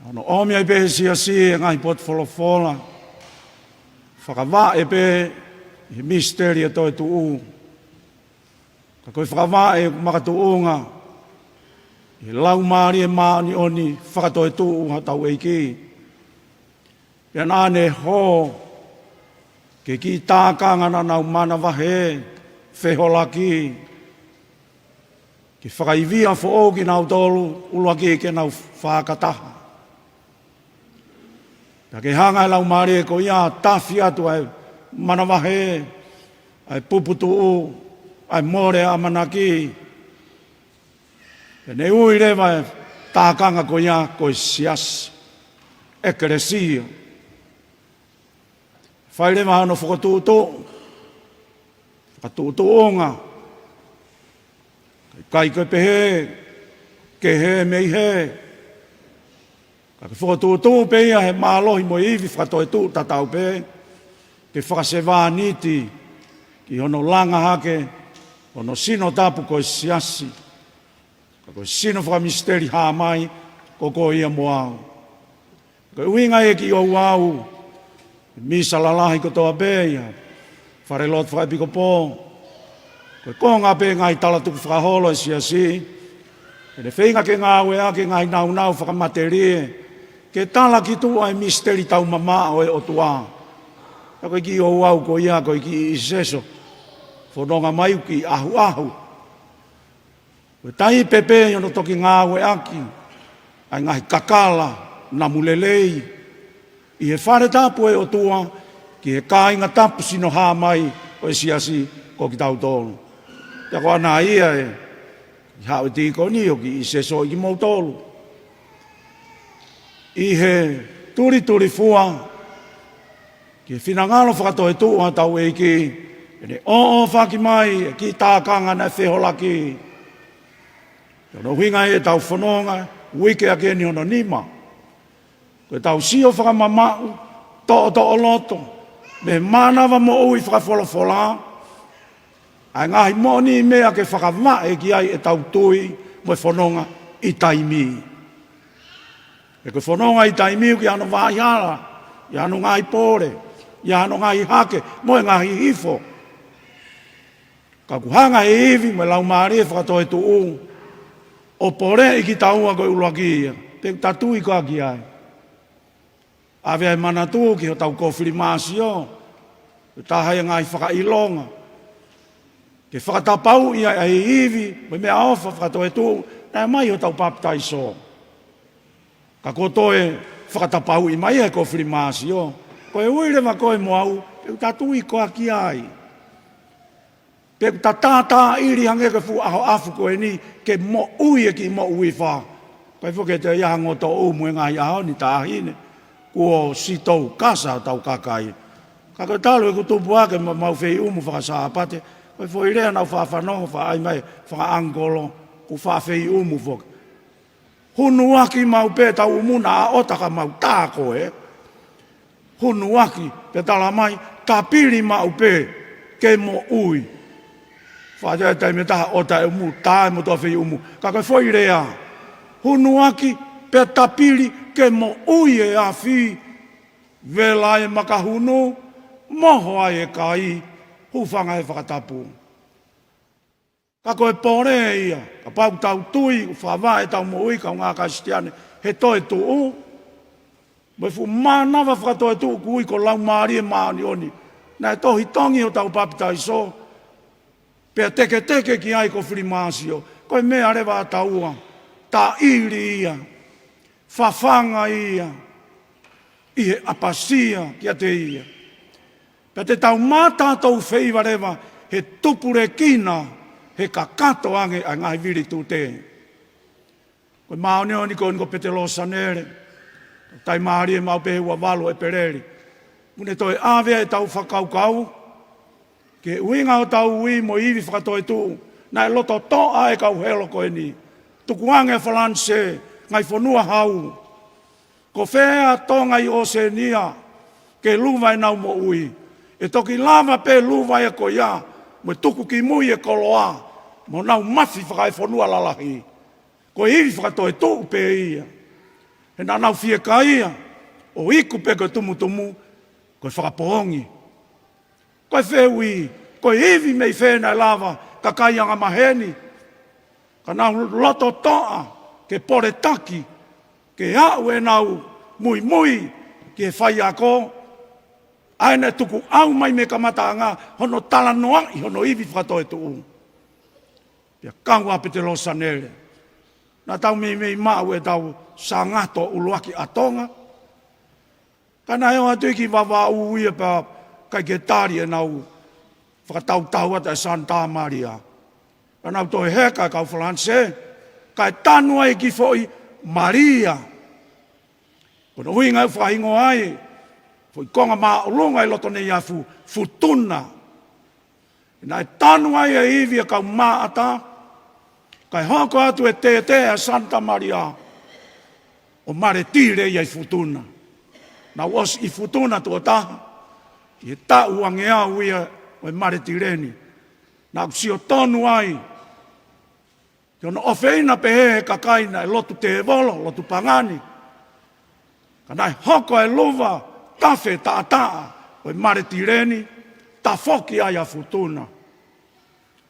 Hono ʻomi ai pē he siasi e ngaahi potu folofola, fakavaʻe pē he misiteli e toetuʻu. Ka ko e fakavaʻe ʻoku makatuʻunga he Laumālie Māʻoniʻoni fakatoetuʻu hotau ʻEiki. Pea naʻa ne hō ki he kiʻi tākanga naʻa nau manavahē, feholaki, ke fakaivia foʻou kinautolu, ʻuluaki ke nau fakataha. Pea ke hanga e Laumālie ko ia ʻo tafi atu ʻa e manavahē, ʻa e puputuʻu, ʻa e mole ʻamanaki. Pea ne ui leva e tākanga ko ia ko e siasi, ʻekelesia. Fai leva hono fokotuʻutuʻu, fakatuʻutuʻunga. ʻIkai ke pehē, ke hē mei hē. Ka ke fokotuʻutuʻu pē ia he mālohi mo e ivi fakatoetuʻu tatau pē, ke fakasevāniti ki hono langa hake hono sino tapu ko e siasi. Ka ko e sino fakamisiteli hā mai, ko koe ia mo au. Ko e ʻuhinga ia ki ʻou au, misa lalahi kotoa pē ia, falelotu fakaʻepikopō. Ko e konga pē ngaahi talatukufakaholo e siasi, ʻene feinga ke ngāueʻaki e ngaahi nāunau fakamatelie, ke talaki tuʻa e misiteli taumamaʻo e ʻOtua. Ka ko e kiʻi ʻou au ko ia ko e kiʻi ʻiseso, fononga mai ʻoku kiʻi ʻahuʻahu. Ko e taipe pē ʻi hono toki ngāueʻaki ʻa e ngaahi kakala namu lelei ʻi he fale tapu e ʻOtua ki he kāinga tapu sino hā mai ʻo e siasi ko kitautolu. Pea ko ʻana ia e, ʻi haʻu e tīkoni ʻo kiʻi ʻiseso ʻi kimoutolu ʻi he tulitulifua ki he finangalo fakatoetuʻu hotau ʻEiki, ʻene ʻoʻofaki mai e kiʻi tākanga naʻe feholaki. Ko hono ʻuhinga ia ʻetau fononga, uike ʻaki eni hono nima. Ko ʻetau sio fakamamaʻu, toʻotoʻo loto, mei he mānava moʻui fakafolofola, ʻa e ngaahi moʻoniʻi meʻa ke fakavaʻe ki ai ʻetau tui mo e fononga ʻi taimi. He ko e fononga ʻi taimi ʻoku ʻi ai hano vaʻa hala, ʻi ai hano ngaahi pole, ʻi ai hano ngaahi hake, mo e ngaahi hifo. Ka ʻoku hanga he ivi mo e Laumālie fakatoetuʻu ʻo poleʻi kitaua ko e ʻuluaki ia, pe ʻoku ta tui koā ki ai. ʻAve ʻa e manatu ki hotau kofilimasio, ko e taha ia e ngaahi fakaʻilonga ke fakatapauʻi ai ʻa e ivi mo e meʻaʻofa fakatoetuʻu naʻe ʻomai ʻi hotau papitaiso. Ka kuo toe fakatapauʻi mai ʻe he kofilimasio, ko e ui leva koe mo au, pe ʻoku ta tui koā ki ai. Pe ʻoku ta tātāʻili hangē ko e fuʻu ʻaho ʻafu ko eni ke moʻui e kiʻi moʻui fā. ʻIkai foki ke toe ʻi ai ha ngotoʻumu he ngaahi ʻaho ni, taʻahine, kuo sitou kasa hotau kakai. Ka ko e talu ʻeku tupu hake mo ʻemau feiʻumu faka-Sāpate, ko e foʻi lea naʻa ku faʻa fanongo, faʻa ʻai mai fakaʻangikolo, ʻoku faʻa feiʻumu foki. Hunuaki maʻu pē tau ʻumu, naʻa ʻota ka mau tā ko ē. Hunuaki, pea tala mai, tapili maʻu pē ke moʻui. Faʻa ʻi ai e taimi ʻe taha ʻota e ʻumu, tā e motuʻa feiʻumu. Ka ko e foʻi lea, hunuaki, pea tapili ke moʻui e afi. Vela ai e makahunu, moho ai e kai, hūfanga he fakatapu. Ka ko e pole ia, kapau ʻoku tau tui, ʻoku fakavaʻe ʻetau moʻui, kaungā Kalisitiane, he toetuʻu, mo e fuʻu mānava fakatoetuʻu ʻoku ui ko e Laumālie Māʻoniʻoni, naʻe tohi tongi hotau papitaiso, pea teketeke ki ai e kofilimasio, ko e meʻa leva ʻa taua, tāʻili ia, fafanga ia ʻi he ʻapasia kiate ia. Pea te tau mātā toufeiva leva he tupulekina he kakato ange ʻa e ngaahi vilitute. Ko e māʻoniʻoni ko eni ko Petelo Sanele, taʻimālie maʻu pē he ua valu ʻEpeleli. Kuo ne toe ʻave ʻetau fakakaukau ki he ʻuhinga hotau ui mo e ivi fakatoetuʻu, naʻe loto toʻa e kau helo ko eni. Tukuange ʻa Falanisē, ngaahi fonua hau. Ko fē ʻa Tonga ʻi ʻOsēnia, ke luva ʻenau moʻui. ʻE toki lava pē luva ia ko ia, mo e tuku ki mui e koloa, mo nau mafi fakaefonua lalahi. Ko e ivi fakatoetuʻu pē ia. He naʻa nau fiekaia ʻo iku pē ko e tumutumu, ko e fakapoongi. Ko e fehuʻi, ko e ivi mei fē naʻe lava kakai angamaheni, ka nau loto toʻa ke poletaki, ke aʻu ʻenau muimui ki he faiako, ʻa ia naʻe tukuʻau mai mei he kamataʻanga hono talanoaʻi hono ivi fakatoetuʻu. Pea kau ʻa Petelo Sanele, naʻa tau meimei maʻu ʻetau Sangato ʻUluaki ʻa Tonga. Ka naʻe ō atu ia ki Vavaʻu ia pea ʻikai ke tali ʻenau fakatautau atu ʻa e Santa Maria. Ka nau toe heka e kau Falanisē, kae tanu ai e kiʻi foʻi Maria. Ko hono ʻuhinga ʻoku fakahingoa ai e foʻi konga māʻolunga ʻi loto Neiafu, Futuna. Naʻe tanu ai e ivi ʻa e kau Maʻata, kae hoko atu e tētē ʻa Santa Maria ʻo maletile ia ʻi Futuna. Naʻa ku ʻosi ʻi Futuna tuʻo taha ʻi he taʻu uangeau ia ʻo e maletile ni. Naʻa ku sio tonu ai ki hono ʻofeina pehē ʻe he kakai naʻe lotu tēvolo, lotu pagani. Ka naʻe hoko e luva tafe taʻataʻa ʻo e maletile ni, tafoki ai ʻa Futuna.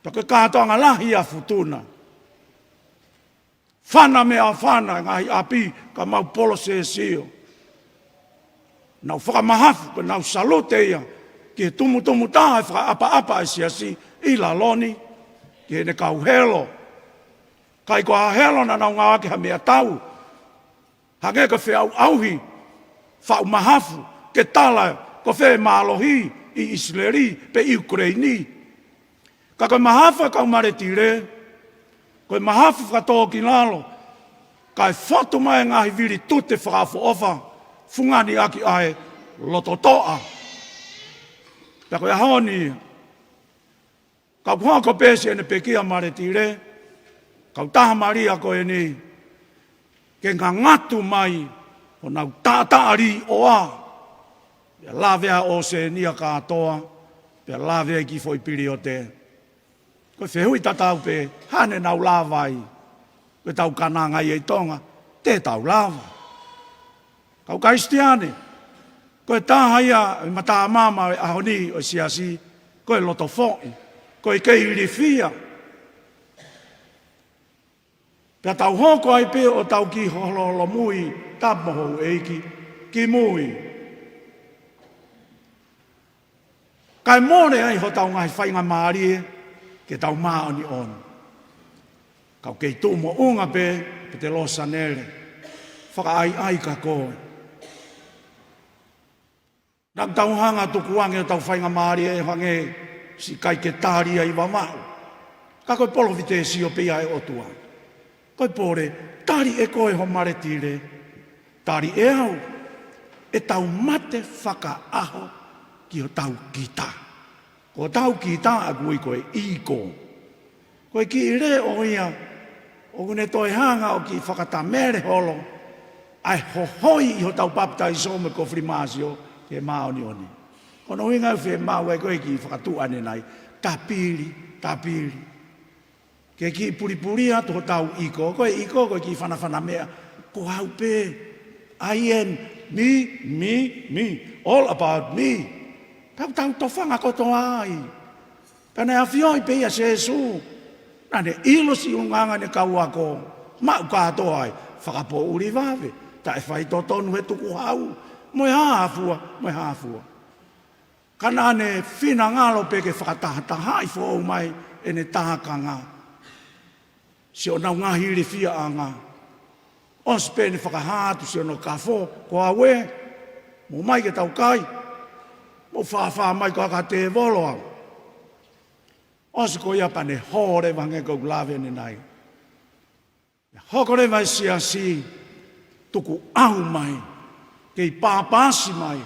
Pea ko e kātoanga lahi ʻa Futuna. Fana meʻafana e ngaahi ʻapi kae mau polosesio. Nau fakamahafu, ko ʻenau salute ia ki he tumutumu taha e fakaʻapaʻapa ʻa e siasi ʻi lalo ni, ki heʻene kau helo. ʻIkai ko ha helo naʻa nau ngāueʻaki ha meʻatau, hangē ko e feʻauʻauhi faʻu mahafu ke tala ko fē e mālohi ʻi ʻIsileli pe ʻIukuleini. Ka ko e mahafu ʻa e kau maletile, ko e mahafu fakatōkilalo, kae fotu mai e ngaahi vilitute fakaʻofoʻofa, fungani ʻaki ʻa e loto toʻa. Pea ko e ʻaho ni, ka ʻoku hoko pē siʻene pekia maletile, kautaha Malia ko eni, ke ngangatu mai honau taʻataʻa līʻoa, pea lavea ʻōsenia kātoa, pea lavea e kiʻi foʻi piliote. Ko e fehuʻi tatau pē, hā naʻa nau lava ai? Ko ʻetau kananga ia ʻi Tonga, te tau lava. Kau Kalisitiane, ko e taha ia e matamama e ʻaho ni ʻo e siasi, ko e loto foʻi, ko e kei ilifia. Pea tau hoko ai pē ʻo tau kiʻi holoholomui, tapu mo houʻeiki, kimui. Kae mole ai hotau ngaahi faingamālie ke tau māʻoniʻoni. Ka ʻoku kei tuʻu moʻunga pē, Petelo Sanele, fakaʻaiʻai ka koe. Naʻa tau hanga tukuange hotau faingamālie ʻo hangē siʻi ʻikai ke tali ia ʻi Vavaʻu. Ka ko e polofitesio pē ia ʻa e ʻOtua. Ko e pole, tali ʻe koe ho maletile, tali ʻe au, ʻetau mate fakaʻaho ki hotau kita. Ko hotau kita ʻoku ui ko e ego. Ko e kiʻi leʻo ia ʻoku ne toe hanga ʻo kiʻi fakatamele holo ʻa e hohoi ʻi hotau papitaiso mo e kofilimasio ki he māʻoniʻoni. Ko hono ʻuhinga ʻoku fiemaʻu ai ko e kiʻi fakatuʻa ʻanenai, tapili, tapili. Ke kiʻi pulipuli atu hotau ego, ko e ego ko e kiʻi fanafana meʻa, ko au pē, I am me, me, me, all about me. Pea ʻoku tau tofanga kotoa ai. Pea naʻe ʻafioʻi pē ia ʻe Sēsū, naʻa ne ʻilo siʻi ʻulungaanga ʻene kau ako, maʻu kātoa ai, fakapoʻuli vave, taʻefaitotonu he tukuhau, mo e hā fua, mo e hā fua. Ka naʻa ne finangalo pē ke fakatahatahaʻi foʻou mai ʻene tahakanga siʻonau ngaahi ilifiaʻanga. ʻOsi pē ʻene fakahā atu siʻono kafo, ko au ē, mou mai ke tau kai, mou fāfā mai ko e ʻaka tēvolo au. ʻOsi ko ia pea ne hō leva hangē ko ʻeku lave ʻanenai. Hoko leva e siasi, tukuʻau mai, kei pāpasi mai,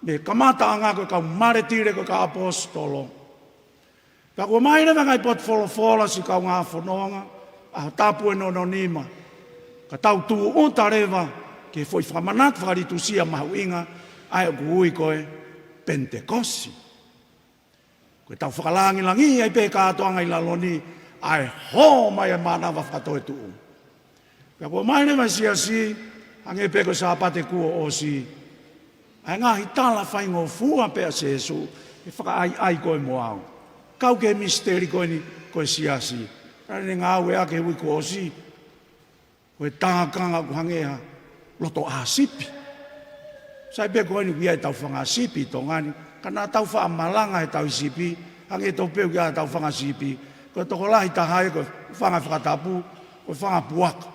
mei he kamataʻanga ko e kau maletile ko e kau ʻaposetolo. Pea kuo ʻomai leva e ngaahi potufolofola siʻi kaungā fononga, ʻAho Tapu ʻe nononima. Ka tau tūʻuta leva ki he foʻi fakamanatu fakalitusia mahuʻinga, ʻa ia ʻoku ui ko e Penitekosi. Ko ʻetau fakalangilangiʻi ai pē kātoanga ʻi lalo ni, ʻa e hō mai e mānava fakatoetuʻu. Pea kuo ʻomai leva e siasi, Hangē pē ko e Sāpate kuo ʻosi, ʻa e ngaahi tala faingofua pē ʻa Sēsū ʻe fakaʻaiʻai koe mo au. Kau ki he misiteli ko eni ko e siasi. Naʻá ne ngāueʻaki he uike kuo ʻosi, ko e tākanga ʻoku hangē ha loto ʻā sipi. Sai pē ko eni ʻoku ʻi ai ʻetau fanga sipi ʻi Tonga ni, ka naʻa tau faʻa malanga he tauhi sipi, hangē tofu pē ʻoku ʻi ai ʻetau fanga sipi. Ko e tokolahi taha ia ko e fanga fakatapu, ko e fanga puaka.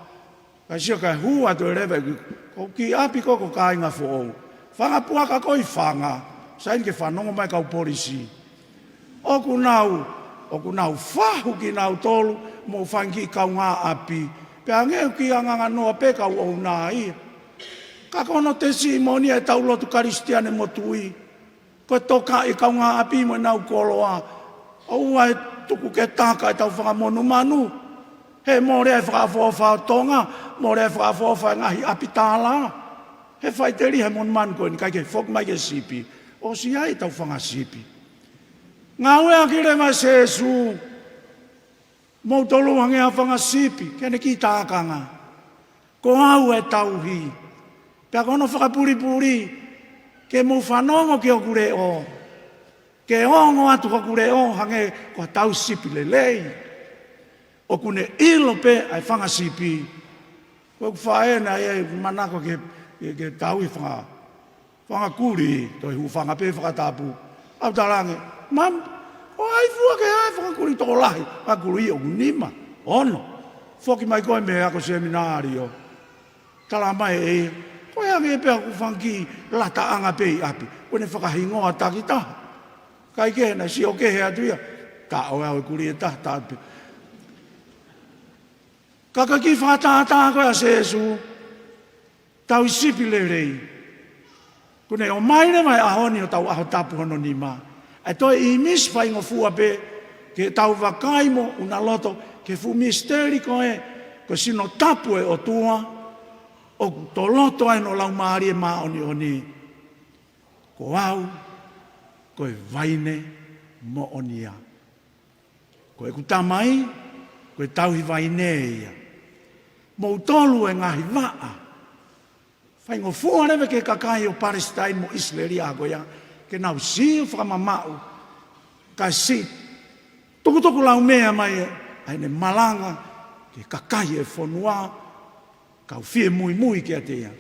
Kae sio kae hū atu e leva ʻi, ko e kiʻi ʻapi ko ē ko e kāinga foʻou. Fanga puaka ko ē ʻi fanga, sai ni ke fanongo mai kau polisi. ʻOku nau, ʻoku nau fahu kinautolu mo e fanga kiʻi kaungāʻapi. Pea hangē ʻoku kiʻi anganganoa pē kau ʻouna ia. Ka ko hono testimony ʻetau lotu Kalisitiane mo tui, ko e tokaʻi e kaungāʻapi mo ʻenau koloa. ʻOua ʻe tuku ke taka ʻetau fanga monumanu. He mole ʻa e fakaʻofoʻofa ʻo Tonga, mole ʻa e fakaʻofoʻofa ʻa e ngaahi ʻapi tālā. He faʻiteliha e monumanu ko eni, ʻikai ke foki mai ki he sipi. ʻOsi ʻi ai ʻetau fanga sipi. Ngāueʻaki leva ʻe Sēsū moutolu hangē ha fanga sipi, ki heʻene kiʻi tākanga. Ko au ʻa e tauhi. Pea ko hono fakapulipuli, ke mou fanongo ki hoku leʻo. Ke ongo atu hoku leʻo hangē ko ha tauhi sipi lelei. ʻOku ne ʻilo pē ʻa e fanga sipi. Ko ʻeku faʻē naʻe ʻi ai e manako ke, ke, ke tauhi fanga, fanga kuli, toe hūfanga pē he fakatapu. ʻOku ou talaange, Mami, ʻoku ʻi ai fua ke ʻai e fanga kuli tokolahi, fanga kuli ʻoku nima, ono. Foki mai ko ē mei he ako seminalio. Tala mai ʻe ia, ko e hangē pē ʻoku fanga kiʻi lataʻanga pē ʻi ʻapi, ko ʻene fakahingoa takitaha. Kae kehe naʻe sio kehe atu ia, taʻo ʻe au e kuli ʻe taha, taʻo pē. Ka ko e kiʻi fakatātā ko ē ʻa Sēsū, tauhi sipi lelei. Kuo ne ʻomai leva he ʻaho ni hotau ʻaho tapu hono nima. ʻA e toe ʻīmisi faingofua pē, ke tau vakai mo ʻuna loto ki he fuʻu misiteli ko ē, ko e sino tapu ʻo e ʻOtua, ʻoku toloto ai hono Laumālie Māʻoniʻoni. Ko au, ko e vaine moʻonia. Ko ʻeku Tamai, ko e tauhi vaine ia. Moutolu e ngaahi vaʻa. Faingofua leva ki he kakai ʻo Palesitaine mo ʻIsileli ʻa ko ia, ke nau sio fakamamaʻu, kae siʻi tukutuku laumea mai ʻa ʻene malanga ki he kakai e fonua, kau fie muimui kiate ia.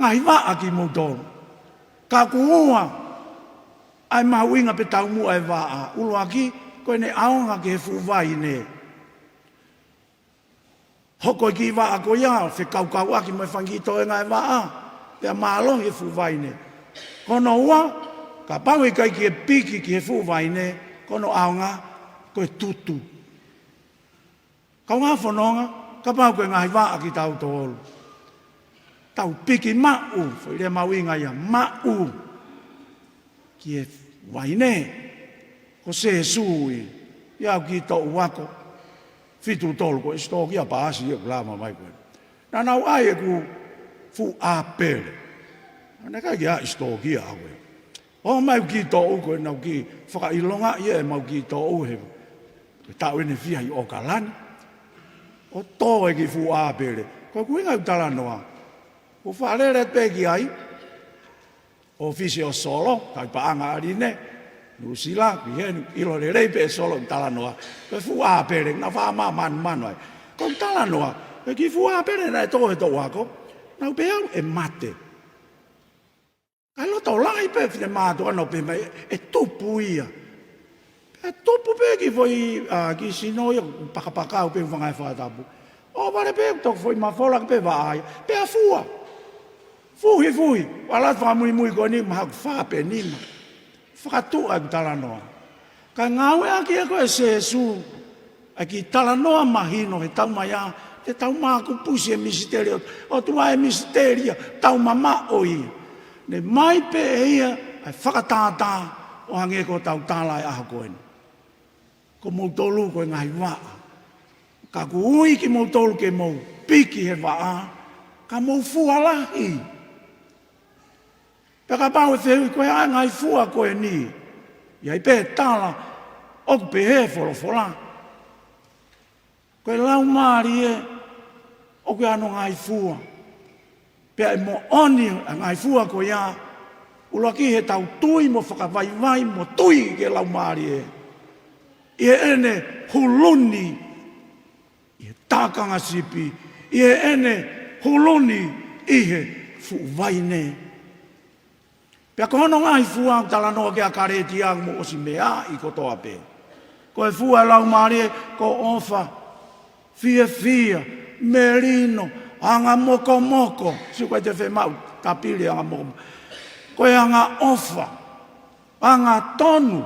Ngaahi vaʻa kimoutolu. Ka ʻoku ua ʻa e mahuʻinga pe taumuʻa e vaʻa. ʻUluaki, ko ʻene ʻaonga ki he fuʻu vaine. Hoko e kiʻi vaʻa ko ia ʻo fekaukauʻaki mo e fanga kiʻi toenga e vaʻa, pea mālohi e fuʻu vaine. Ko hono ua, kapau ʻe ʻikai ke piki ki he fuʻu vaine, ko hono ʻaonga ko e tutu. Kaungā fononga, kapau ko e ngaahi vaʻa kitautolu, tau piki maʻu, foʻi lea mahuʻinga ia, maʻu ki he vaine, ko Sēsū ia. ʻI ai ʻeku kiʻi toʻu ako, fitu tolu, ko e sitoki ia paasi ia ʻoku lama mai ko ē. Naʻa nau ʻai ʻeku fuʻu ʻāpele. Naʻe ʻikai ke ʻi ai sitoki ia ʻaʻaku ia. ʻOmai ʻeku kiʻi toʻu ko ē, naʻá ku kiʻi fakaʻilongaʻi ʻemau kiʻi toʻu he, he taʻu ʻeni ʻe fiha ʻi ʻOkalani. ʻO tō e kiʻi fuʻu ʻāpele. Ko ʻeku ʻuhinga ʻeku talanoa, ʻoku ou faʻa lele pē ki ai, ʻōfisi ʻo Solo, tauhi paʻanga ʻa Line, Nuʻusila, ki heni, ʻilo lelei pē ʻe Solo ʻeku talanoa. Ko e fuʻu ʻāpele, naʻe faʻa mā manumanu ai. Ko ʻeku talanoa, ko e kiʻi fuʻu ʻāpele naʻe tō he toʻu ako, naʻá ku pehē au ʻe mate. Kae loto lahi pē finemātuʻa naʻá ku pehē mai, ʻe tupu ia. Pea tupu pē kiʻi foʻi, ʻa, kiʻi sino ia, pakapakau pē ʻeku fanga e fakatapu. ʻO vale pē ʻeku toki foʻi mafola ki he vaʻa ia. Pea fua. Fuhifuhi. Ala fakamuimui ko eni mahalo ʻoku fā pe nima. Fakatuʻa ʻeku talanoa. Ka ngāueʻaki ia ko ē ʻe Sēsū ʻa e kiʻi talanoa mahino he taumaiā, te tau mākupusi e misiteli ʻo, ʻOtua e misiteli ia, tau mamaʻo ia. Ne ʻomai pē ʻe ia ʻa e fakatātā ʻo hangē ko ʻetau tala e ʻaho ko eni. Ko moutolu ko e ngaahi vaʻa. Ka ʻoku ui kimoutolu ke mou piki he vaʻa, ka mou fua lahi. Pea kapau ʻe fehuʻi koe ʻa e ngaahi fua ko eni, ʻi ai pē tala, ʻoku pehē folofola, ko e Laumālie ʻoku ʻi ai hono ngaahi fua. Pea ʻe moʻoni ʻa e ngaahi fua ko ia, ʻuluaki heʻetau tui mo fakavaivai mo tui ki he Laumālie. ʻI heʻene huluni ʻi he tākanga sipi, ʻi heʻene huluni ʻi he fuʻu vaine. Pea ko hono ngaahi fua ʻoku talanoa ki ai ʻa Kalētia ʻoku mou ʻosi meaʻi kotoa pē. Ko e fua ʻo e Laumālie, ko e ʻofa, fiefia, melino, anga mokomoko. Sio, ʻikai te u fiemaʻu tapili anga mokomoko. Ko e anga ʻofa, anga tonu.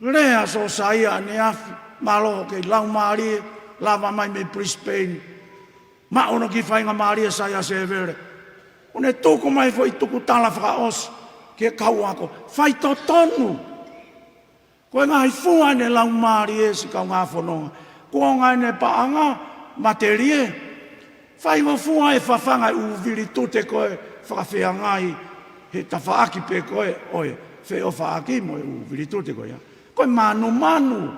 Lea ʻa Siosaia ʻaneafi, mālō ʻoku kei laumālie, lava mai mei Brisbane. Maʻu hono kiʻi faingamālie ʻa Saiasia Sevele. ʻO ne tuku mai foʻi tukutala fakaʻosi ki he kau ako. Faitotonu. Ko e ngaahi fua ʻene Laumālie, siʻi kaungā fononga. Kuonga ʻene paʻanga, matelie. Faingofua ʻe fafanga e ʻū vilitute ko ē fakafeangai he tafaʻaki pē ko ē ʻo e feʻofaʻaki mo e ʻū vilitute ko ia. Ko e mānumanu.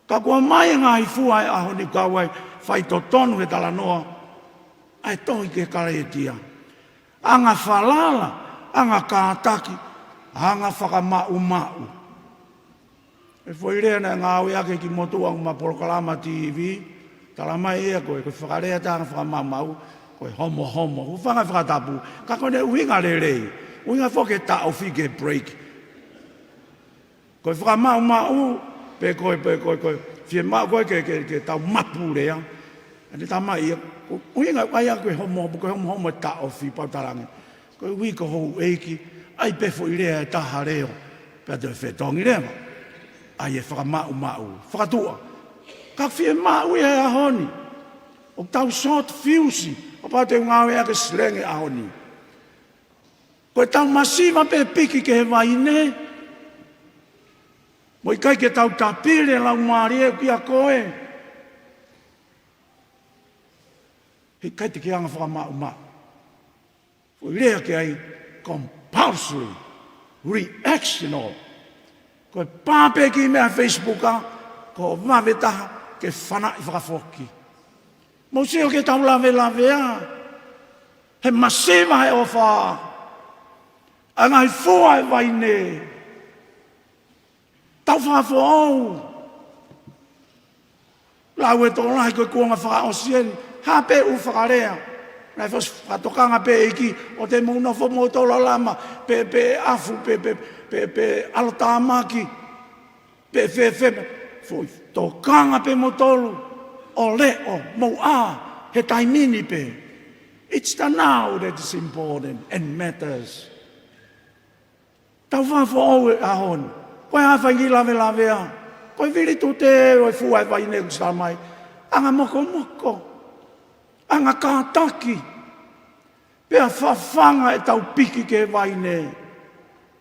Ka kuo ʻomai e ngaahi fua ʻo e ʻaho ni, kau ai faitotonu he talanoa ʻa e tohi ki he Kalētia. Anga falala, anga kātaki, anga fakamaʻumaʻu. E foʻi lea naʻe ngāueʻaki ʻe he kiʻi motuʻa ʻi heʻema polokalama TV, talamai ʻe ia ko e, ko e fakalea ʻo e anga fakamaʻumaʻu, ko e homohomo. Hūfanga he fakatapu, ka ko ʻene ʻuhinga lelei. ʻUhinga foki he taʻofi ke break. Ko e fakamaʻumaʻu, pe ko e, pe ko e, ko e fiemaʻu ko ē ke, ke, ke tau mapu lea. ʻA ʻene tamaiki ia, ko e ʻuhinga ʻoku ʻai ia ko e homohomo, ko e homohomo ʻo e taʻofi, pau talange. Ko e ui ko houʻeiki, ʻai pē foʻi lea ʻe taha leo, pea toe fetongi leva. ʻAi e fakamaʻumaʻu, fakatuʻa. Ka fiemaʻu ia he ʻaho ni. ʻOku tau short fuse, kapau te u ngāueʻaki e silenge ʻaho ni. Ko ʻetau masiva pē piki ki he vaine. Mo ʻikai ke tau tapili e Laumālie kia koe. He ʻikai te ke anga fakamaʻumaʻu. Ko e lea ki ai, compulsory reaction ʻo. Ko e pā pē kiʻi meʻa Facebook ʻa, ko e vave taha ke fanaʻi fakafoki. Mou sio ki heʻetau lavelavea. He masiva he ʻofa. ʻA e ngaahi fua ʻo e vaine. Tau fakafoʻou. Lau e tokolahi ko e kuonga fakaʻosi eni. Hā pē ʻū fakalea. Naʻe fos fakatokanga pē ʻEiki ʻoua te mou nofo moutolu ʻo lama. Pe, pe ʻafu, pe, pe, pe, pe ʻalotāmaki. Pe fēfē, foʻi tokanga pē moutolu ʻo leʻo, mou ʻā, he taimi ni pē. It's the now that is important and matters. Tau fakafoʻou e ʻaho ni. Ko e hā e fai kiʻi lavelavea. Ko e vilitute ʻo e fua ʻo e vaine ʻoku tala mai. Anga mokomoko. Anga kātaki. Pea fafanga ʻetau piki ki he vaine.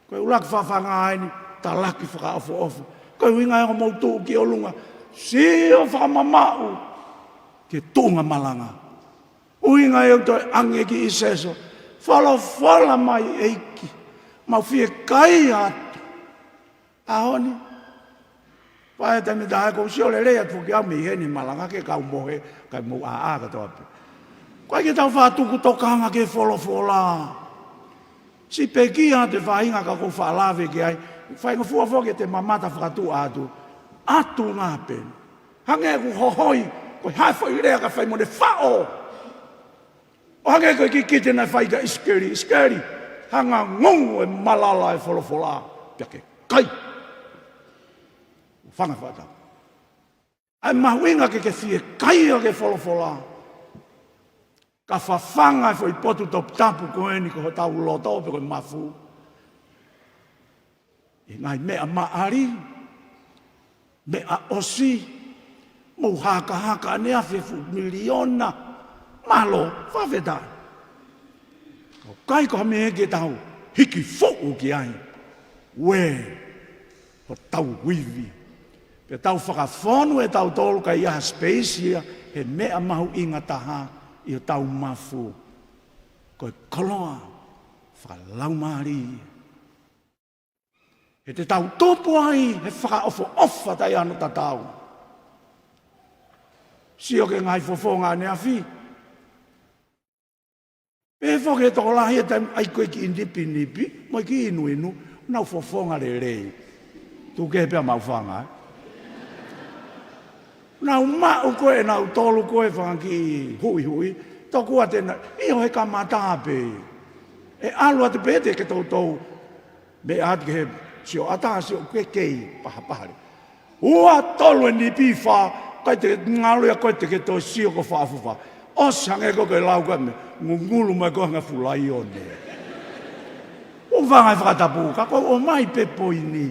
Ko e ʻuluaki fafanga eni, talaki fakaʻofoʻofa. Ko e ʻuhinga ia ʻoku mou tuʻu ki ʻolunga. Sio fakamamaʻu. Ki he tuʻunga malanga. ʻUhinga ia ʻoku toe ʻange ki ʻIseso. Folofola mai ʻEiki. Mau fiekaia atu. ʻAho ni. Pea ʻi he taimi ʻe taha ʻoku ou sio lelei atu foki au mei heni malanga ki he kau mohe, kae mou ʻāʻā kātoa pē. ʻOku ʻikai ke tau faʻa tuku tokanga ki he folofola. Siʻi pekia ʻa e faʻahinga ka ʻoku ou faʻa lave ki ai. Faingofua foki ʻete mamata fakatuʻa atu. ʻAtu ngā pē. Hangē ʻoku hohoi, ko e hā e foʻi lea ka fai mo ʻene faʻo. ʻO hangē ko e kikite naʻe fai kia ʻIsikeli, ʻIsikeli, hanga ngongo e malala e folofola, pea ke kai. Fanga fakatapu. ʻA e mahuʻinga ke ke fiekaia ki he folofola. Ka fafanga e foʻi potu toputapu ko eni ko hotau loto pe ko e mafu. ʻI he ngaahi meʻa maʻali, meʻa ʻosi, mou hakahaka ʻaneafi e fuʻu miliona, mālō, fakafetaʻi. ʻOku ʻikai ko ha meʻa ke tau hiki fuʻu ki ai, ue, hotau ivi. Pea tau fakafonu ʻe tautolu kae ʻi ai ha space ia, he meʻa mahuʻinga taha ʻi hotau mafu. Ko e koloa, fakalaumālie. He te tau tupu ai he fakaʻofoʻofa taʻe ʻi ai hano tatau. Sio ki he ngaahi fofonga ʻaneafi. Pehē foki he tokolahi e taimi ʻai ko ē kiʻi nipinipi, mo e kiʻi inuinu, nau fofonga lelei. Tuku kehe pē ʻa Maʻufanga, ē. Nau maʻu ko ē ʻenautolu ko ē fanga kiʻi huʻihuʻi, tokua te na, ʻio he kamata pē. ʻE ʻalu atu pē te ke toutou meʻa atu ki he sioʻata, sio ke kei pahapahale. Ua, tolu e nipi, fā, ʻikai te ke ngalo ia ko ē te ke toe sio ko faʻa fufa. ʻOsi hangē ko ē ke lau ko ē meʻa, ngungulu mai ko ē hangē ha fuʻu laione. ʻOku fanga e fakatapu, ka ʻoku ʻomai pē poini.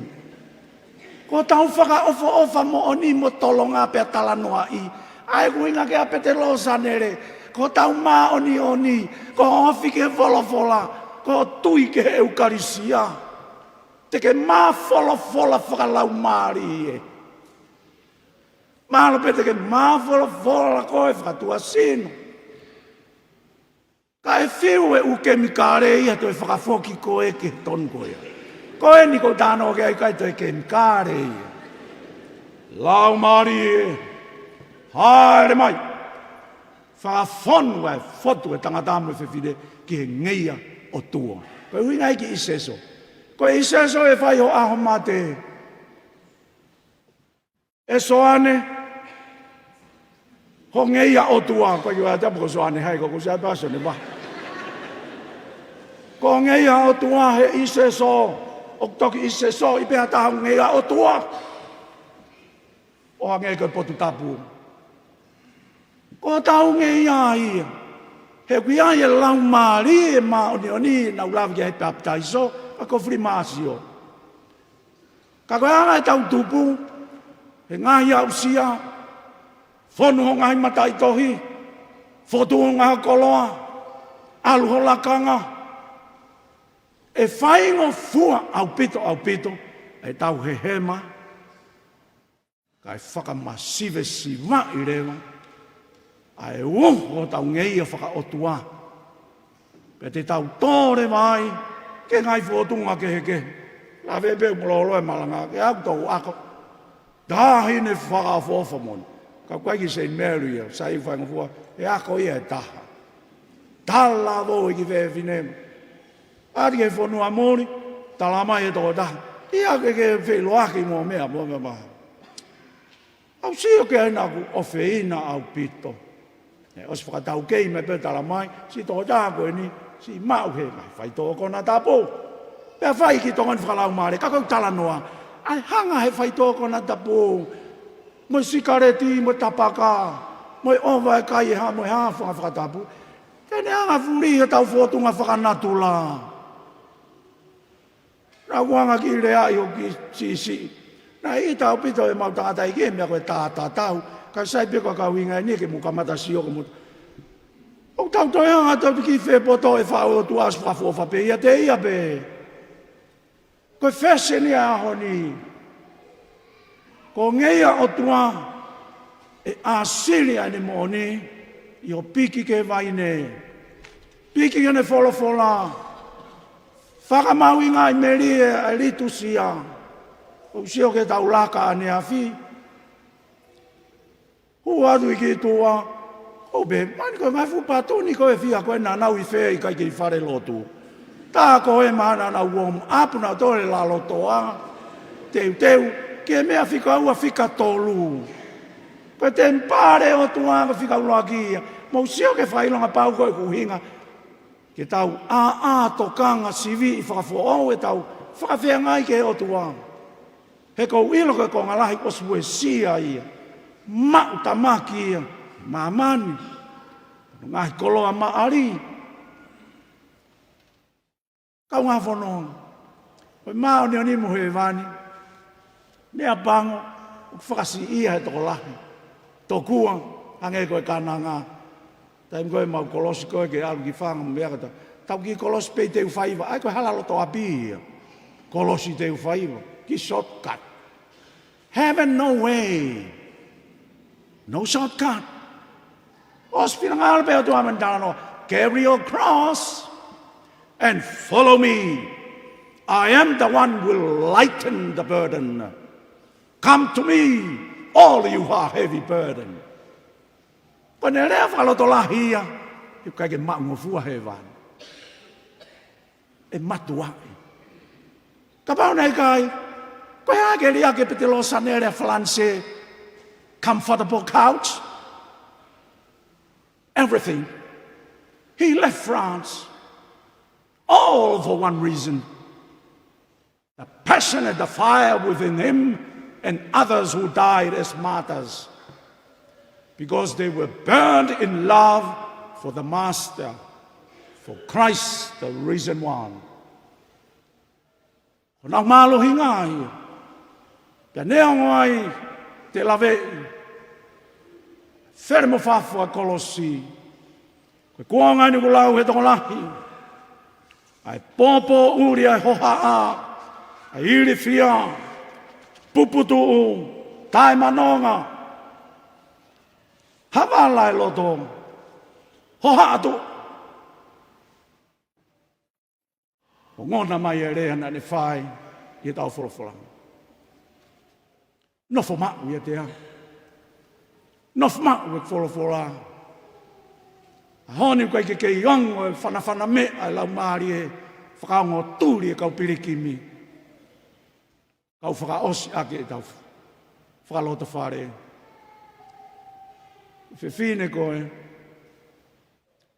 Ko ʻetau fakaʻofoʻofa moʻoni mo tolonga pea talanoaʻi. ʻA ia ʻoku ʻuhinga ki ai ʻa Petelō Sanele, ko ʻetau māʻoniʻoni, ko e ofi ki he folofola, ko e tui ki he ʻEukalisia. Te ke māfolofola fakalaumālie. Mahalo pē te ke māfolofola ko ē fakatuʻasino. Ka ʻe fiu e ʻū kemikale ia ʻe toe fakafoki koe ki he tonu ko ia. Ko eni ʻoku ou talanoa ki ai, ʻikai toe kemikale ia. Laumālie, haere mai. Fakafonu e fotu e tangata mo e fefine ki he ngeia ʻOtua. Ko e ʻuhinga ia ki ʻIseso. Ko ʻIseso ʻe fai ho ʻaho mate. ʻE Soane, ho ngeia ʻOtua, ko ʻIoateapu ko Soane hai, ko ʻoku sai pē ʻa Soane wa. Ko e ngeia ʻOtua he ʻIseso, ʻoku toki ʻIseso ʻi pē ha taha, ngeia ʻOtua. ʻO hangē ko e potu tapu. Ko hotau ngeia ia. He ʻoku ʻi ai e Laumālie Māʻoniʻoni naʻa ku lave ki ai he papitaiso, ʻa e kofilimasio. Ka ko e anga ʻetau tupu, he ngaahi aʻusia, fonu ho ngaahi mataʻitohi, fotu ho ngaahi koloa, ʻalu ho lakanga, ʻe faingofua ʻaupito, ʻaupito ʻetau hehema, kae fakamasivesivaʻi leva ʻa e uho ʻo hotau ngeia fakaʻotua. Pea te tau tō leva ai ki he ngaahi fōtunga kehekehe. Lave pē mo lolo e malanga, ke aku tau ako. Taha ʻene fakaʻofoʻofa moʻoni. Ka ʻoku ʻikai ke Saint Mary ia, sai faingofua, ʻe ako ia ʻe taha. Talavou ʻeiki fefine. ʻAlu ki he fonua muli, tala mai e tokotaha. ʻIa ke ke feʻiloaki mo meʻa, mo meʻa maha. ʻOku ou sio ki ai naʻa ku ʻofeina ʻaupito. ʻE, ʻosi fakataukei mai pē tala mai, siʻi tokotaha ko eni, siʻi maʻu he ngaahi faitoʻo konatapu. Pea fai ki tonga ni fakalaumālie, ka ʻoku ou talanoa. ʻA e hanga he faitoʻo konatapu. Mo e sikaleti, mo e tapaka. Mo e ʻova e kai e hā, mo e hā, fanga fakatapu. Ke ne hanga fuli ʻetau fōtunga fakanatula. Naʻa ku hanga ki lea ʻi hoku siʻisiʻi. Naʻe ʻita ʻaupito ʻemau tangataʻeiki he meʻa ko e tātatau. Ka sai pē ko e kau hinga eni ke mou kamata sio ko mou. ʻOku tau toe hanga tau te ki fepoto e faʻu ʻOtua ʻosi fakaʻofoʻofa pē ia te ia pē. Ko e fēseni ʻa e ʻaho ni. Ko e ngeia ʻOtua ʻe ʻāsili ʻa ʻene moʻoni ʻi hoʻo piki ki he vaine. Piki ki heʻene folofola. Fakamahuʻingaʻi melie ʻa e litusia. ʻOku ou sio ki heʻetau laka ʻaneafi. Hū atu ʻi ki tuʻa. ʻOku pehē, mani ko e ngaahi fuʻu patuni ko e fia ko ē naʻa nau ʻi fē ʻikai ke ʻi fale lotu. Tā ko ē mahalo naʻa nau warm up naʻa nau tole lalo toa. Teuteu, ki he meʻa fika ua fika tolu. Ko e temipale ʻOtua ko e fika ʻuluaki ia. Mou sio ki he fakaʻilonga pau ko e ʻuhinga. Ke tau ʻāʻā tokanga siviʻi fakafoʻou ʻetau fakafeangai ki he ʻOtua. He ʻoku ou ʻilo ko e konga lahi ʻosi uesia ia. Maʻu tamaki ia. Māmani. Ngaahi koloa maʻali. Kaungā fononga. Ko e māʻoniʻoni mo hēvani. Meʻapango. ʻOku fakasiʻia he tokolahi. Tokua. Hangē ko e kananga. Taimi ko ē mau kolosi ko ē ke ʻalu ki fanga mo meʻa kata. Tau kiʻi kolosi pē ʻi Teufaiva. ʻAi ko e hala loto ʻapi ia. Kolosi Teufaiva. Kiʻi shortcut. Heaven no way. No shortcut. ʻOsi finangalo pē ʻOtua mani talanoa. Carry your cross and follow me. I am the one who will lighten the burden. Come to me, all you who are heavy burden. Ko ʻene lea fakalotolahi ia, ʻoku ʻikai ke maʻungofua hēvani. ʻe matuaʻi. Kapau naʻe ʻikai, ko e hā ke liʻaki ʻe Petelō Sanele ʻa Falanisē, comfortable couch, everything. He left France, all for one reason. The passion and the fire within him and others who died as martyrs, because they were burned in love for the Master, for Christ, the risen one. Ko ʻenau mālohinga ia. Pea neongo ai te laveʻi, fele mo fafo ʻa e kolosi. Ko e kuonga eni ʻoku lau he tokolahi, ʻa e pōpōʻuli, ʻa e hohaʻa, ʻa e ilifia, puputuʻu, taʻemanonga, havala e loto, hohaʻa tuʻa. ʻOku ongona mai e lea naʻa ne fai ʻi heʻetau folofola. Nofo maʻu ia te au. Nofo maʻu e folofola. ʻAho ni ʻoku ʻikai ke kei ongo e fanafana meʻa e laumālie fakaongo tuli e kau pilikimi. Kau fakaʻosi ʻaki ʻetau fakalotofale. Fefine ko ē,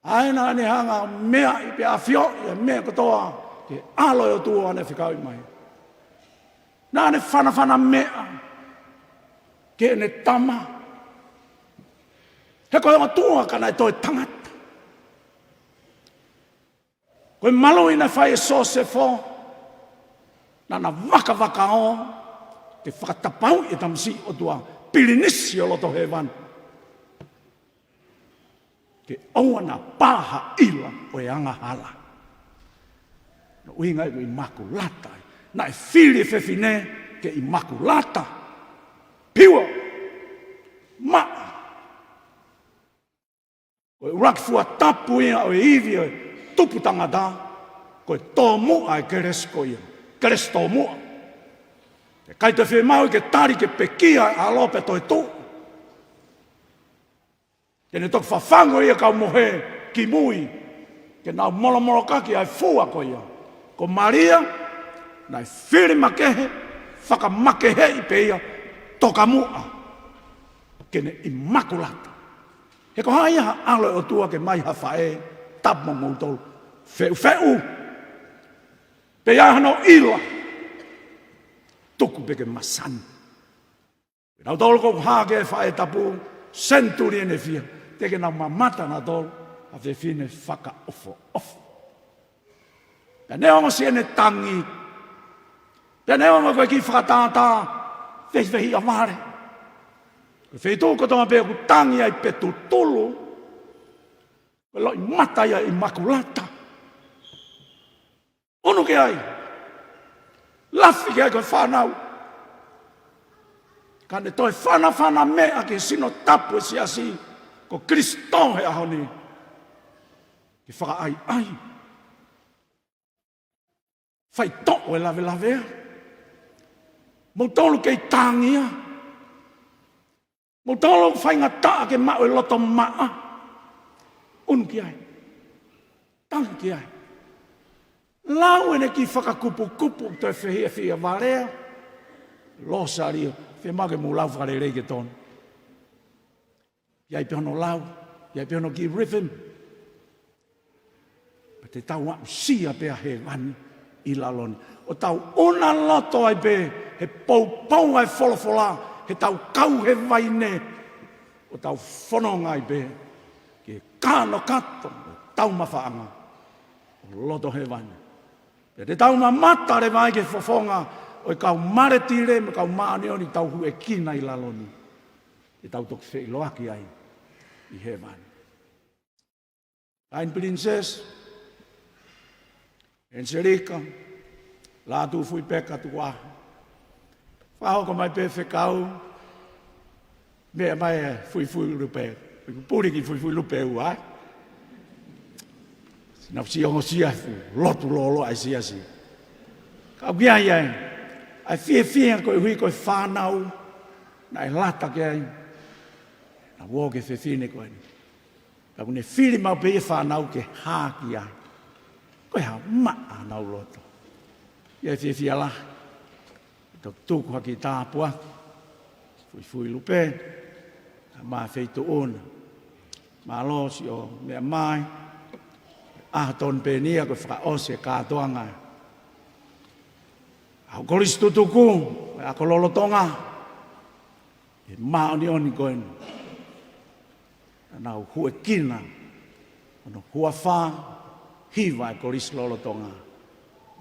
ʻa ē naʻa ne hanga ʻo meaʻi pea ʻafioʻi e meʻa kotoa ki he ʻAlo ʻo e ʻOtua naʻe fekauʻi mai. Naʻa ne fanafana meʻa ki heʻene tama. He ko e ʻOtua ka naʻe toe tangata. Ko e maluʻi naʻe fai ʻe Sosefo, naʻa na vakavakaō ke fakatapauʻi e tamasiʻi ʻOtua, pilinisi ʻo loto hēvani. Ke ʻoua naʻa pā ha ʻila ʻo e angahala. Ko e ʻuhinga ia ko e ʻImakulata. Naʻe fili e fefine ke ʻimakulata. Pure. Maʻa. Ko e ʻuluaki fua tapu ia ʻo e ivi ʻo e tupu tangata, ko e tōmuʻa e kelesi ko ia. Kelesi tōmuʻa. ʻIkai toe fiemaʻu ke tali ke pekia e ʻAlo pea toetuʻu. Ke ne toki fafangu ia kau mohe ki mui, ke nau molomolokaki ʻa e fua ko ia. Ko Malia, naʻe fili makehe, fakamakeheʻi pē ia, tokamuʻa. Ke ne ʻimakulata. He ko hai ia ha ʻAlo ʻo e ʻOtua ke ʻomai ha faʻē, tapu mo moutolu. Feʻufeʻu. Pe ʻi ai hano ʻila. Tuku pē ke masani. Nautolu ʻoku hā ki he faʻē tapu, senituli ʻene fiha, teʻeki ke nau mamata nautolu, ha fefine fakaʻofoʻofa. Pea neongo siʻene tangi, pea neongo ko e kiʻi fakatātā, fehifehiʻa vale. Ko e feituʻu kotoa pē ʻoku tangi ai pe tutulu, ko e loʻimata ia ʻo e ʻImakulata. ʻUnu ki ai. Lafi ki ai ko e fānau. Ka ne toe fanafana meʻa ki he sino tapu e siasi ko Kilisitō he ʻaho ni. Ke fakaʻaiʻai. Faitoʻo e lavelavea. Moutolu kei tangia. Moutolu faingataʻa ke maʻu e loto maʻa. ʻUnu ki ai. Tangi ki ai. Lau ʻene kiʻi fakakupukupu toe fehiʻa fiha valea. Losalia. Fiemaʻu ke mou lau fakalelei ke tonu. ʻI ai pē hono lau. ʻI ai pē hono kiʻi rhythm. Pea te tau aʻusia pē ʻa hēvani ʻi lalo ni. ʻO tau ʻuna loto ai pē, he poupou ʻa e folofola, he tau kau he vaine, ʻo tau fononga ai pē, ke kanokato, ʻo tau mafaʻanga, ʻo loto hēvani. Pea te tau mamata leva ai ki he fofonga, ʻo e kau maletile, mo e kau māʻoniʻoni, tau huʻekina ʻi lalo ni. Te tau toki feʻiloaki ai, ʻi hēvani. Kaini Pilinisesi, ʻEniselika, Lātūfuipeka Tukuʻaho. Fakahoko mai pē fekau, meʻa mai e fuifui lupe, puli ki fuifui lupe ua, ē? Sina fusi ongosia fu, lotu lolo ai sia sia. Kau ki ai ai, ʻa e fiefia koeʻuhi ko e fānau, naʻe lata ki ai, naʻa uo ke fefine ko eni. Ka ʻoku ne fili maʻu pē ia fānau ke hā ki ai. Ko e hā maʻa ʻenau loto. ʻIo, fiefia lahi. Tau tuku hake tāpuaki. Fuifui Lupe. Mā feituʻu na. Mālō siʻo meʻa mai. ʻAho tonu pē eni ia ko e fakaʻosi e kātoanga. ʻAho Kolisi tutuku. ʻA e ako lolotonga. ʻE māʻoniʻoni ko eni. Naʻa nau huʻekina, ʻo nau huafa, hiva e Kolisi lolotonga,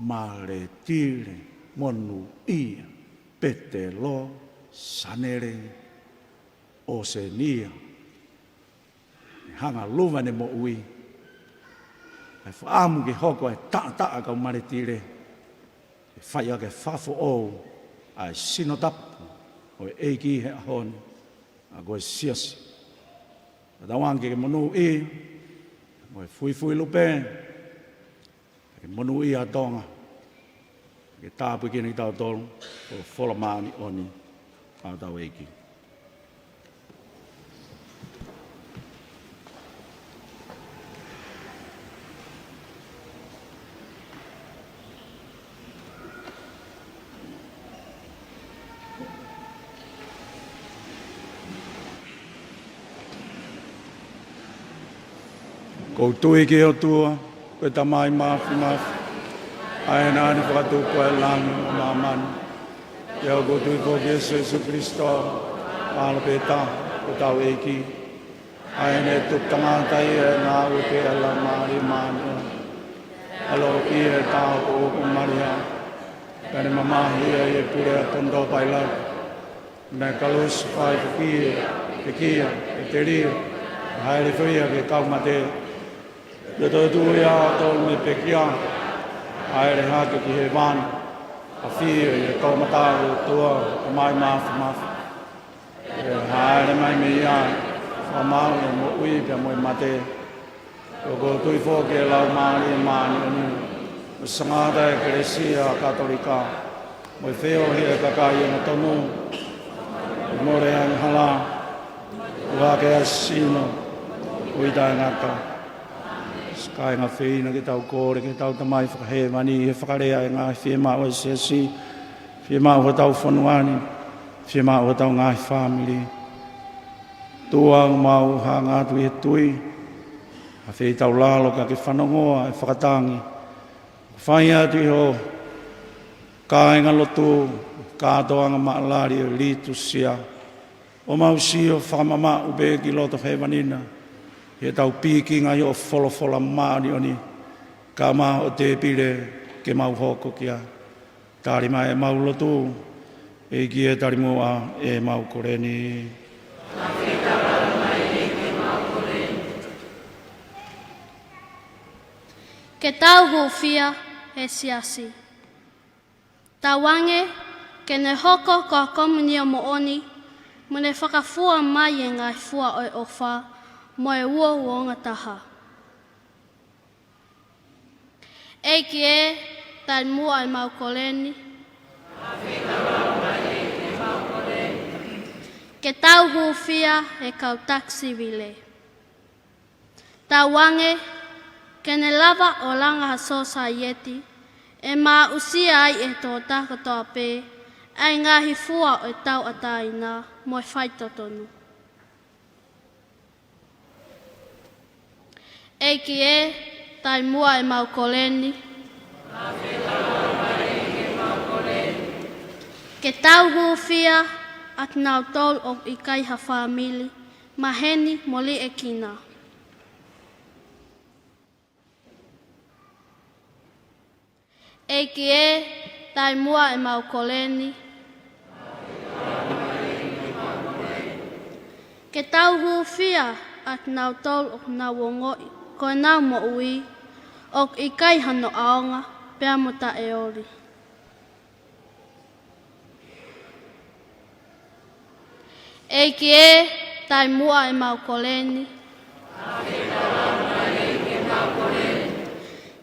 Maletile, Monūʻia, Petelo, Sanele, ʻOsenia. ʻE hanga luva ne moʻui, ʻe fakaʻamu ke hoko e taʻataʻa kau Maletile, ʻe fai ʻaki e fakafoʻou ʻa e sino tapu ʻo e ʻEiki he ʻaho ni, ʻa ko e siasi. Ka tauange ke monūʻia, mo e Fuifui Lupe, ke monūʻia ʻa Tonga, ke tāpuekina kitautolu, ʻo folofola māʻoniʻoni ʻa hotau ʻEiki. ʻOku ou tui ki he ʻOtua, ko e Tamai Māfimafi, ʻa ia naʻa ne fakatupu ʻa e langi mo māmani. Pea ʻoku ou tui foki kia Sīsū Kalaisi, ʻa e ʻAlo pē taha ʻo hotau ʻEiki, ʻa ia ne tupu tangata ʻi he ngāue pē ʻa e Laumālie Māʻoniʻoni. Pea ʻaloʻi ʻi he taupoʻou ko Malia. Pea ne mamahi ʻi he pule ʻa Ponitō Pailato. Naʻe kalusefai, pekia, pekia, pea telio, pea hāʻele hifo ia ki he kau mate. Pea toe tuʻu ia ʻo tolu mei he pekia, hāʻele hake ki hēvani, ʻafio ʻi he toʻomataʻu ʻo e ʻOtua, Tamai Māfimafi. Pea hāʻele mai mei ai, fakamaau ʻa e moʻui pea mo e mate. ʻOku ou tui foki ki he Laumālie Māʻoniʻoni, mo e Sangata ʻEkelesia Katolika, mo e feohi ʻa e kakai angatonu, mo e mole ʻa e angahala, ʻuhake ʻa e sino, ʻoku ʻikai ngata. Siʻi kāinga feina, ke tau kole ki hotau Tamai Fakahēvani, ʻi he fakalea ʻa e ngaahi fiemaʻu ʻa e siasi, fiemaʻu hotau fonua ni, fiemaʻu hotau ngaahi fāmili. ʻOtua, ʻoku mau hanga atu ʻi he tui, ʻa e feitaulalo ka ke fanongoa e fakatangi. Fai atu ʻi ho kāingalotu, kātoanga maʻalali ʻo e litūsia. ʻOku mau sio fakamamaʻu pē ki loto hēvani na, ʻi heʻetau pīkinga ʻi hoʻo folofola māʻoniʻoni, kae ʻumaʻā hoʻo tēpile ke mau hoko ki ai. Tali mai ʻemau lotu, ʻEiki ē, tali muʻa ʻemau kole ni. Ke tau hūfia he siasi. Tauange ke ne hoko ko ha komunio moʻoni, mo ne fakafua mai e ngaahi fua ʻo e ʻofa mo e uouangataha. ʻEiki ē, tali muʻa ʻemau kole ni. Ke tau hūfia he kau taki sivile. Tauange ke ne lava ʻo langa ha sosaieti ʻe maʻusia ai ʻe he tokotaha kotoa pē ʻa e ngaahi fua ʻo e tauʻatāina mo e faitotonu. ʻEiki ē, tali muʻa ʻemau kole ni. Ke tau hūfia ʻa kinautolu ʻoku ʻikai ha fāmili, maheni mo liʻekina. ʻEiki ē, tali muʻa ʻemau kole ni. Ke tau hūfia ʻa kinautolu ʻoku nau ongoʻi ko ʻenau moʻui ʻoku ʻikai hano ʻaonga pea mo taʻeoli. ʻEiki ē, tali muʻa ʻemau kole ni.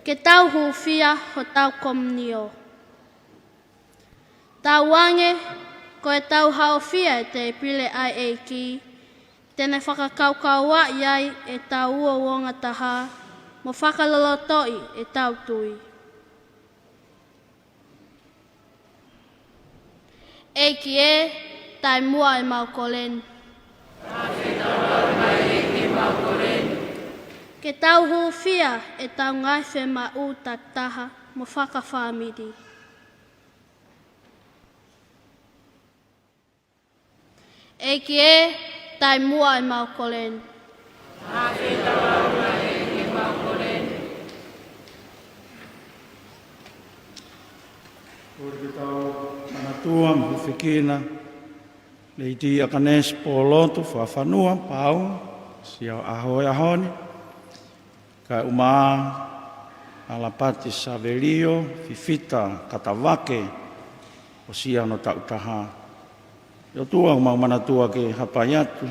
Ke tau hūfia hotau komunio. Tauange ko ʻetau haʻofia e tēpile ʻa e ʻEiki, te ne fakakaukauaʻi ai ʻetau uouangataha, mo fakalolotoʻi ʻetau tui. ʻEiki ē, taʻimua ʻemau kole ni. Ke tau hūfia ʻetau ngaahi fiemaʻu takitaha mo fakafāmili. ʻEiki ē, taʻimua ʻemau kole ni. Kole ke tau manatua mo hūfekina Lady Agnes Polotu Fakafanua Pau, sia ʻaho e ʻaho ni. Kae ʻumaʻā ʻa Lapati Savelio Fifita Katavake, ʻosi ʻa hono taʻu taha. ʻE ʻOtua, ʻoku mau manatua ke hapai atu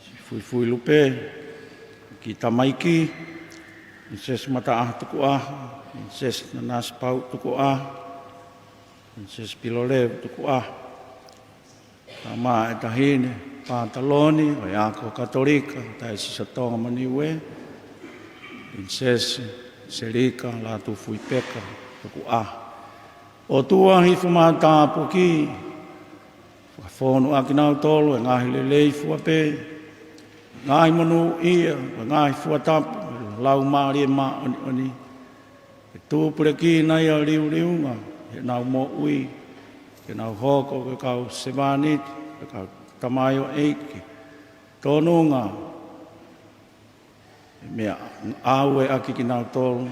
Sifuifui Lupe, ki tamaiki, Pilinisesi Mataʻaho Tukuʻaho, Pilinisesi Nanasipauʻu Tukuʻaho, Pilinisesi Pilolevu Tukuʻaho. Tama e Taʻahine Pataloni ʻo e Ako Katolika Taisisi ʻo Tonga mo Niue, Pilinisesi Selika Lātūfuipeka Tukuʻaho. ʻOtua, hifo mai ʻo tāpuakiʻi, fakafonu ʻa kinautolu ʻe he ngaahi lelei fua pē, ngaahi monūʻia, ʻe he ngaahi fua tapu, ʻe he Laumālie Māʻoniʻoni, ke tupulekina ʻa e liuliunga ʻi heʻenau moʻui, ke nau hoko ko e kau sevāniti, ko e kau tamaioʻeiki tōnunga, ʻe meʻa ʻaueʻaki kinautolu,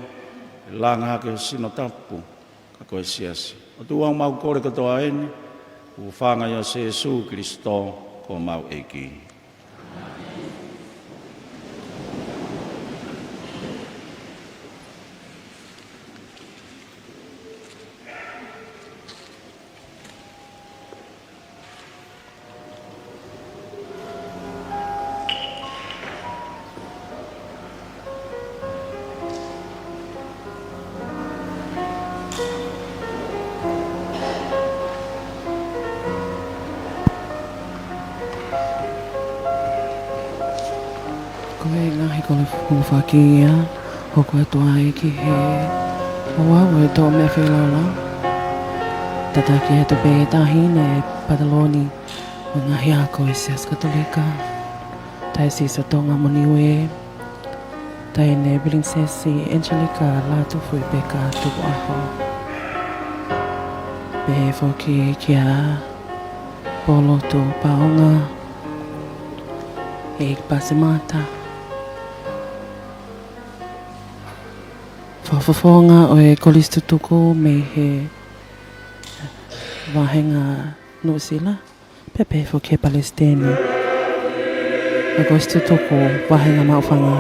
ʻe langa hake ho sino tapu, ka ko e siasi. ʻOtua, ʻoku mau kole kotoa eni, hūfanga ʻia Sēsū Kilisitō ko homau ʻEiki. Ko e ngaahi kole hūfaki ia, hoko atu ai ki he ouau ʻo e tō meʻa feilaulau. Tataki atu pē ʻe he Taʻahine Pataloni ʻo e ngaahi ako ʻi he Siasi Katolika Taisisi ʻo Tonga mo Niue, Taʻahine Pilinisesi Angelika Lātūfuipeka Tukuʻaho. Pehē foki kia Polotu Paonga, ʻEiki Pasi Mata, Fakafofonga ʻo e Kolisi Tutuku mei he Vāhenga Nuʻusila, pea pehē foki ki he Palesiteni ʻo e Kolisi Tutuku Vāhenga Maʻufanga.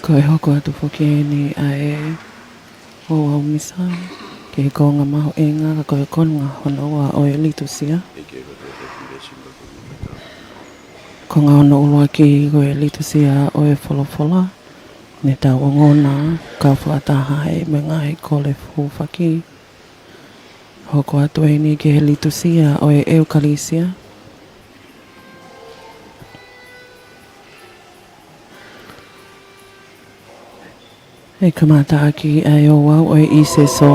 Ko e hoko atu foki eni ʻa e ouau misa ki he konga mahuʻinga, ka ko e konga hono ua ʻo e litusia. Konga hono ʻuluaki ko e litusia ʻo e folofola, ne tau ongona kau fakataha ai mo e ngaahi kole hūfaki. Hoko atu eni ki he litusia ʻo e ʻEukalisia. ʻE kamata ʻaki ʻa e ouau ʻo e ʻīsesō.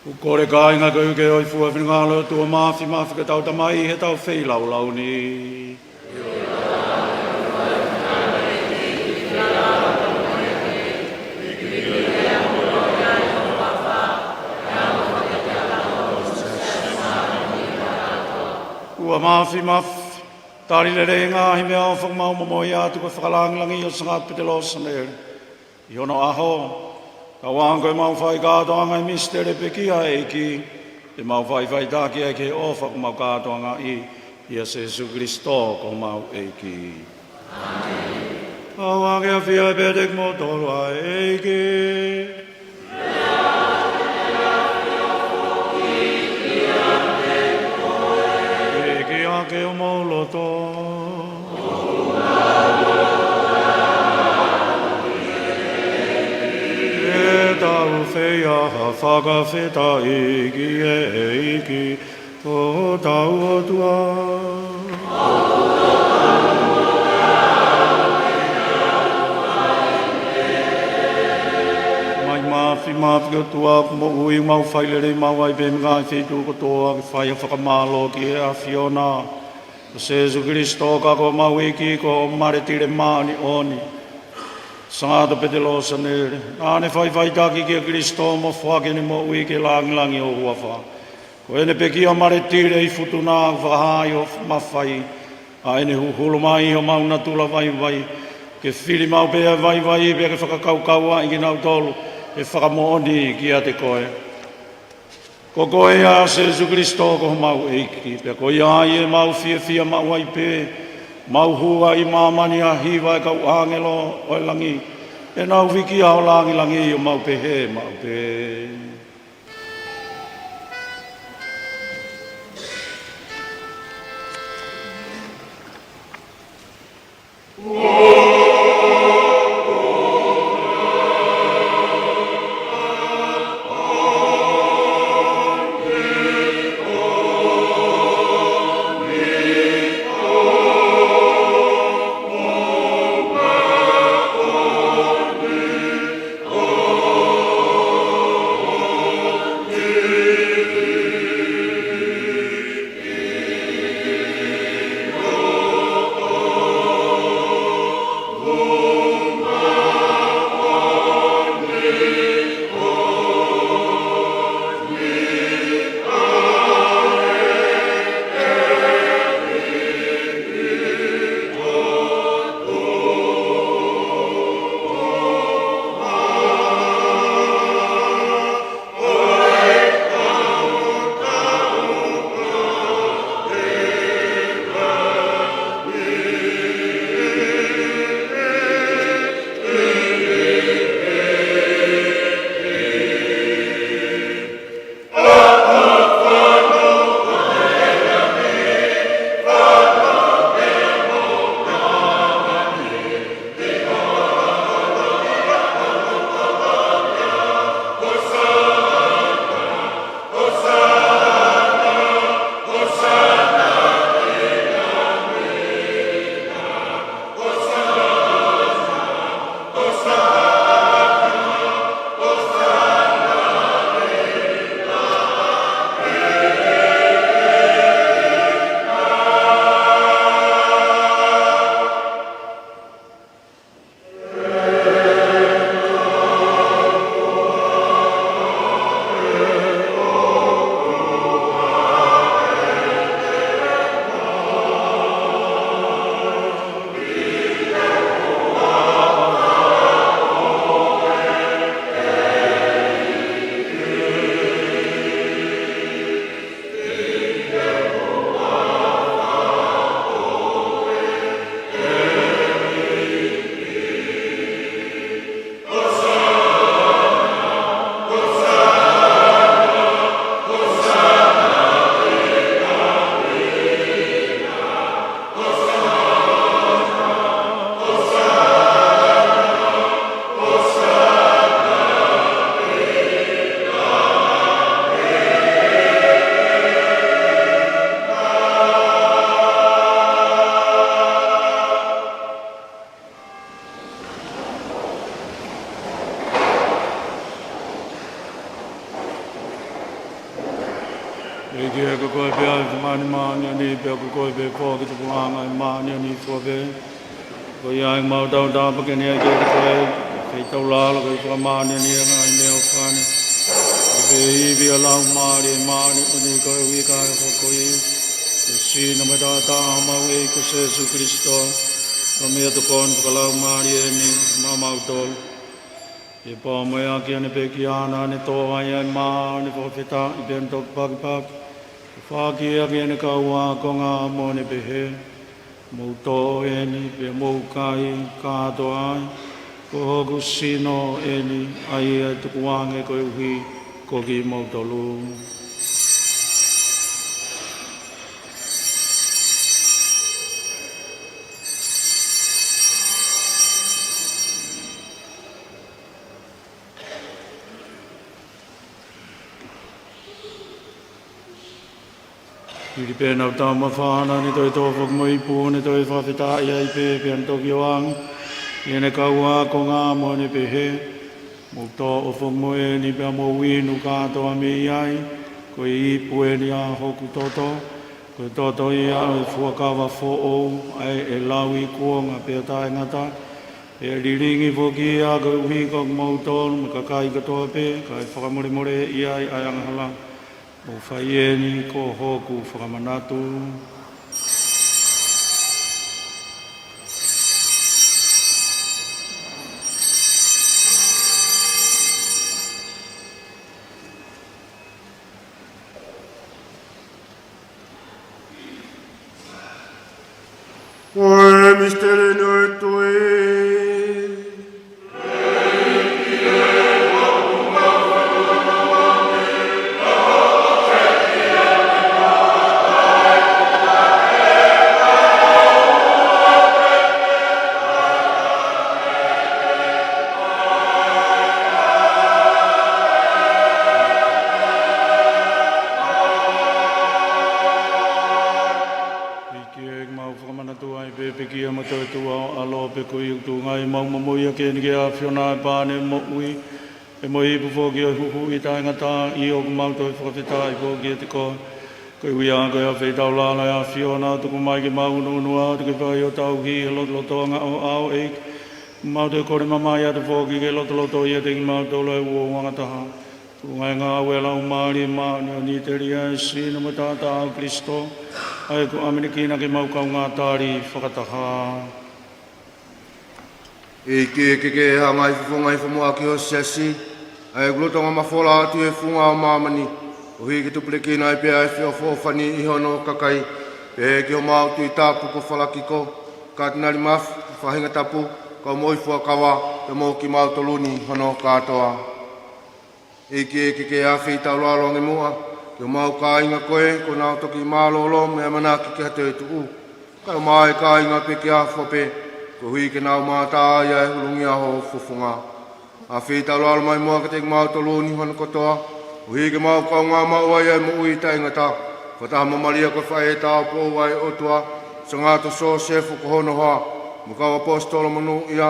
ʻOku kole kāinga ke u ke ʻo i fua finangalo ʻo e ʻOtua Māfimafi ke tau tamai he tau feilaulau ni. ʻOtua Māfimafi, tali lelei ngaahi meʻa ʻoku mau momoi atu ko e fakalangilangi ʻo Sangata Petelō Sanele. ʻI hono ʻaho, tau anga ko e mau fai kātoanga ʻi he misiteli pekia ʻa e ʻEiki, te mau faʻifaʻitaki ai ki he ʻofa ʻoku mau kātoangaʻi ʻia Sēsū Kalaisi ko homau ʻEiki. ʻĀmeni. Tau ʻohake ʻo ʻafio ʻi he pēteki mo tolu ʻa e ʻEiki. ʻEiki ʻohake homou loto. Ke tau fai ha fakafetaʻi ki he ʻEiki ko hotau ʻOtua. Tamai Māfimafi, ko e ʻOtua ʻoku moʻui, mau fai lelei maʻu ai pē mei he ngaahi feituʻu kotoa ke fai ha fakamālō ki he ʻAfiona ko Sēsū Kalaisi, ka ko homau ʻEiki, ko e Mālētile Māʻoniʻoni, Sangata Petelō Sanele. Naʻa ne faʻifaʻitaki kia Kalaisi mo foaki ʻene moʻui ke langilangiʻi ho huafa. Ko ʻene pekia Mālētile ʻi Futuna ʻoku fakahā ʻi ho mafai, ʻa ʻene huhulu mai ʻi homau natula vaivai, ke fili maʻu pē ʻa e vaivai pea ke fakakaukauaʻi kinautolu he fakamoʻoni kiate koe. Ko koe ia Sēsū Kalaisi ko homau ʻEiki, pea ko ia ai ʻemau fiefia maʻu ai pē, mau hū ai ʻi māmani ʻo hiva ʻa e kau ʻāngelo ʻo e langi, ʻenau vikia ho langilangi, ʻo mau pehē maʻu pē. ʻEiki, ko koe pē ʻa e Fungani Māʻoniʻoni, pea ko koe pē foki ʻa e tupulanga ʻo e māʻoniʻoni fua pē. Ko ia ʻoku mau tautapa ke ne ʻai kiate koe ʻa e feitaulalo ke fakamāʻoniʻoniʻi ʻa e ngaahi meʻa ʻoku fai ni, ke pehē ʻi he Laumālie Māʻoniʻoni koeʻuhi kae hoko ia ko e sino mo e taʻataʻa ʻo homau ʻEiki ko Sīsū Kalaisi, ko e meʻatokoni fakalaumālie ʻeni maʻamautolu. ʻI he pō mo e ʻaho ni pē ʻoku ne tō ai ʻa e mā ʻo ne fakafetaʻi pea ne toki pakipaki, ʻo foaki ʻaki ʻene kau ākonga mo ne pehē: Mou tō ʻeni pea mou kai kātoa ai, ko hoku sino ʻeni, ʻa ia ʻe tukuange koeʻuhi ko kimoutolu. Hili pē ʻenau taumafa naʻa ne toe tō foki mo e ipu, ne toe fakafetaʻi ai pē, pea ne toki ʻoange ki heʻene kau ākonga mo ne pehē: Mou tō foki mo ʻeni pea mou inu kātoa mei ai, ko e ipu ʻeni ʻa hoku toto, ko e toto ia ʻo e fuakava foʻou, ʻa ia ʻe lau ʻi kuonga pea taʻengata, ʻe lilingi foki ia koeʻuhi ko kimoutolu mo e kakai kotoa pē, kae fakamolemoleʻi ai ʻa e angahala. Mou fai ʻeni ko hoku fakamanatu. Ko e misiteli ʻeni ʻo e tui. ʻEiki, ʻoku mau fakamanatu ai pē pekia mo e toetuʻu ʻa ho ʻAlo, pea ko ia ʻoku tuʻunga ai ʻemau momoʻia ki he ʻEiki ʻa e ʻAfiona, ʻa e paʻanga ʻo e moʻui, pea mo e ipu foki ʻo e huhuʻi taʻengata, ʻa ia ʻoku mau toe fakafetaʻi foki kiate koe. Koeʻuhi ko e feitaulalo ʻa e ʻAfiona, tuku mai ke mau ʻunuʻunu atu ke fai ʻo tauhi ʻi he lotolotonga ʻo ho ʻao, ʻEiki. Mau toe kole mamahi atu foki ke lotolotoʻi ʻiate kimautolu ʻa e uouangataha, tuʻunga ʻi he ngāue ʻa e Laumālie Māʻoniʻoni, telia ʻa e sino mo e taʻataʻa ʻo Kalaisi, ʻa ia ʻoku ʻamanekina ke mau kaungā tali fakataha. ʻEiki, ke ke hanga ʻo fofongaʻi fakamuʻaki ho siasi, ʻa ia ʻoku lolotonga mafola atu ʻi he funga ʻo māmani, koeʻuhi ke tupulekina ai pē ʻa e feʻofoʻofani ʻi hono kakai, pea ki homau Tuʻi Tapu ko Falakiko, Katinali Mafi, Faʻahinga Tapu, kau moʻui fuakava, pea mo kimautolu ni hono kātoa. ʻEiki, ke ke ʻafeitaulalo ange muʻa ki homau kāinga ko ē kuo nau toki mālōlō mo e ʻamanaki ki ha toetuʻu. Kae ʻumaʻā e kāinga pekia fua pē, koeʻuhi ke nau mātā ai ʻa e hulungia ho fofonga. ʻAfeitaulalo mai muʻa kiate kimautolu ni hono kotoa, koeʻuhi ke mau kaungā maʻu ai ʻa e moʻui taʻengata, fakataha mo Malia ko e faʻē tāupoʻou ʻa e ʻOtua, Sangato Sosefo ko hono hoa, mo e kau ʻaposetolo monūʻia,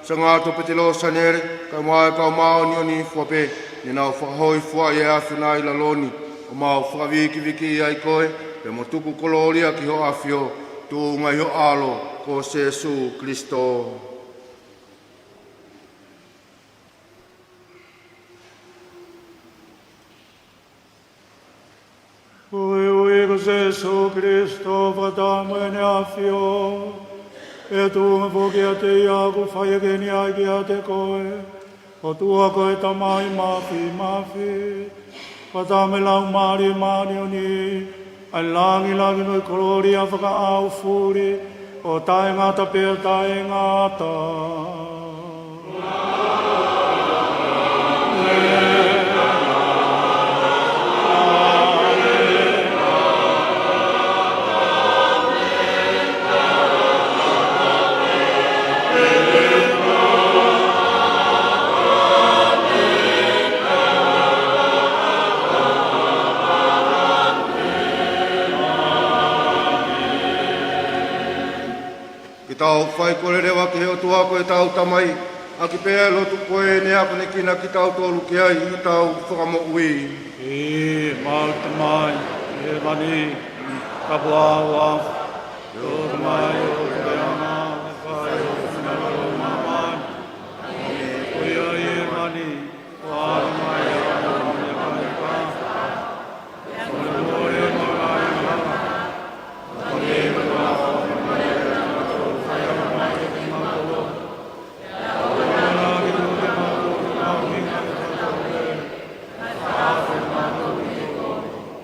Sangato Petelō Sanele, kae ʻumaʻā e kau māʻoniʻoni fua pē, ne nau fakahōifuaʻi ʻa e ʻAfiona ʻi lalo ni, ʻo mau fakavikivikiʻi ai koe, pea mo tuku kolōlia ki ho ʻAfio, tuʻunga ʻi ho ʻAlo, ko Sīsū Kalaisi. Koeʻuhi ko Sīsū Kalaisi, fakataha mo ʻEne ʻAfio, pea tuʻunga foki kiate ia, ʻoku fai ʻaki ʻeni ʻa e ʻEiki kiate koe, ʻOtua ko e Tamai Māfimafi, fakataha mo e Laumālie Māʻoniʻoni, ʻa e lāngilangi mo e kolōlia fakaʻaufuli, ʻo taʻengata pea taʻengata. Ke tau faikole leva ki he ʻOtua ko ʻetau Tamai, ʻaki pē ʻa e lotu ko ē ne akonekina kitautolu ki ai ʻi heʻetau fakamoʻui. ʻE mau Tamai, ʻI hēvani, kae ʻoua ʻe ʻofa mai ʻo ke ʻaonga, ke fai ho finangalo ʻi māmani, ko ia ʻi hēvani. Fai mai ho ʻaho ni ʻa e ngaahi ʻaho ni, fai mai ho ngaahi ʻaho ni.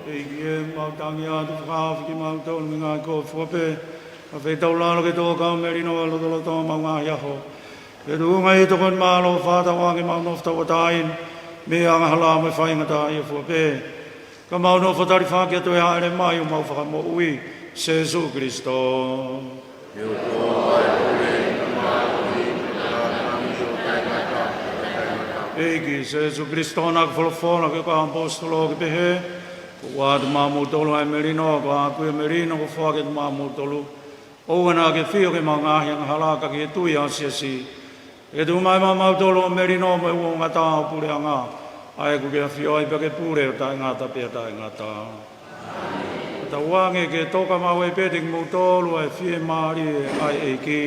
ʻEiki, ʻoku mau tangi atu, fakahaofi kimautolu mei he ngaahi kofu pē, ʻa e feitaulalo ke tō kau melino ʻa e lotolotonga ʻo homau ngaahi ʻaho. Ke tuʻunga ʻi he tokoni mālohi ʻo e fakatauange ʻemau nofo tauʻatāina mei he angahala mo e faingataʻaʻia fua pē, ka mau nofo talifaki atu ʻa e hāʻele mai ʻo homau Fakamoʻui, Sēsū Kalaisi. ʻEiki, Sēsū Kalaisi, naʻa ke folofola ki hoʻo kau ʻaposetolo ʻo ke pehē, kuo u ʻoatu maʻamoutolu ʻa e melino, ko hoku melino kuo u foaki kiate kimoutolu. ʻOua naʻa ke fio ki heʻemau ngaahi angahala, ka ki he tui ʻa ho siasi. Ke tuku mai maʻamautolu ʻa e melino mo e uouangataʻa ʻo e puleʻanga, ʻa ia ʻoku ke ʻafioʻi pea ke pule ʻo taʻengata pea taʻengata. Tauange ke toka maʻu ai pē ʻiate kimoutolu ʻa e fiemālie ʻa e ʻEiki.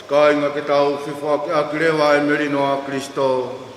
Kāinga, ke tau fefoakiʻaki leva ʻa e melino ʻa Kalaisi.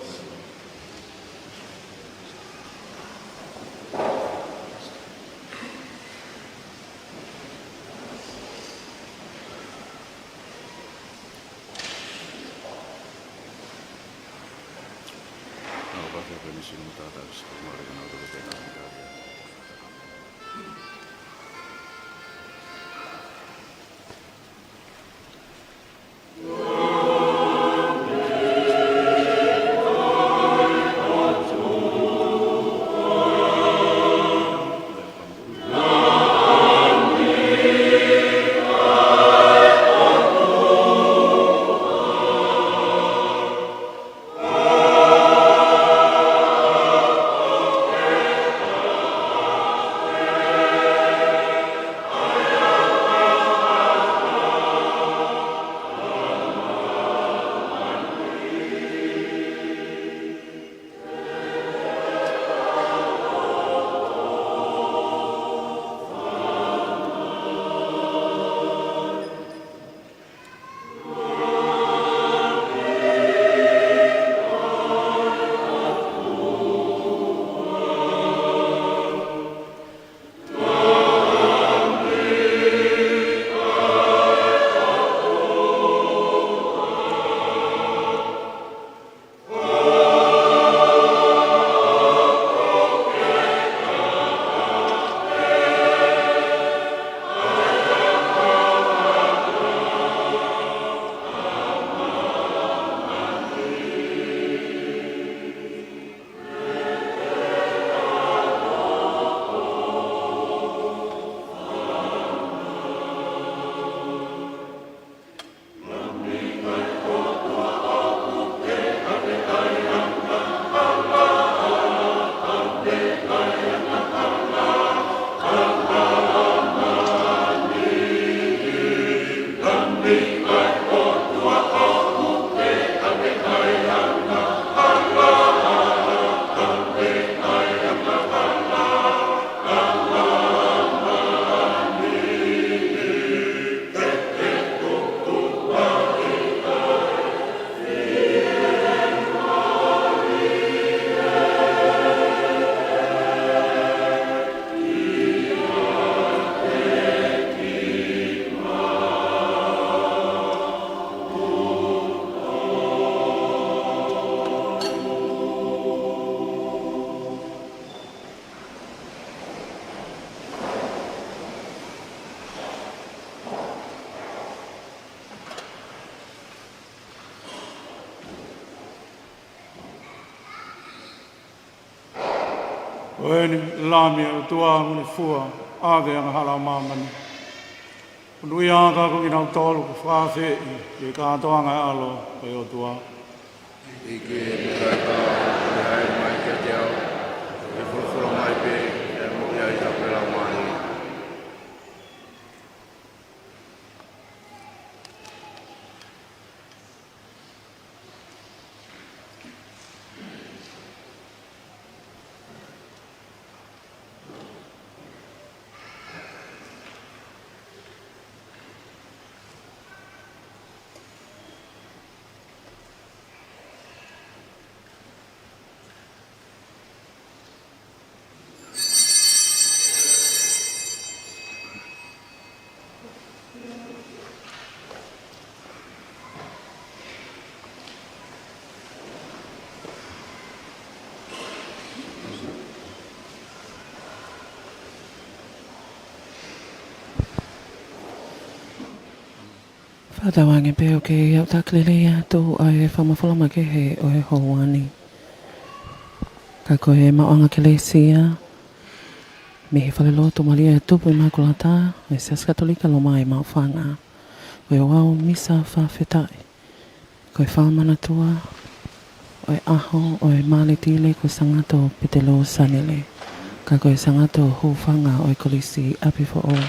Ko eni ʻa e Lami ʻo e ʻOtua, ʻoku ne fua ʻa e angahala ʻo māmani. Monūʻia ʻa kinautolu kuo fakaafeʻi ki he kātoanga ʻo e ʻAlo ʻo e ʻOtua. ʻEiki, ʻikai ke u fie ʻalu mai kiate au, ke ke folofola mai pē, ʻe moʻui ai ʻa e laumālie. Pea tauange pē ʻoku kei ʻalu atu ʻa e fakamafola makehe ʻo e houa ni. Ka ko e maʻuʻanga kelesi ia mei he Falelotu Malia Tupu ʻImakulata ʻo e Siasi Katolika Loma ʻi Maʻufanga. Ko e ouau misa fakafetaʻi. Ko e fakamanatua ʻo e ʻaho ʻo e Mālitile ko Sangato Petelō Sanele, ka ko e Sangato Hūfanga ʻo e Kolisi ʻApifoʻou.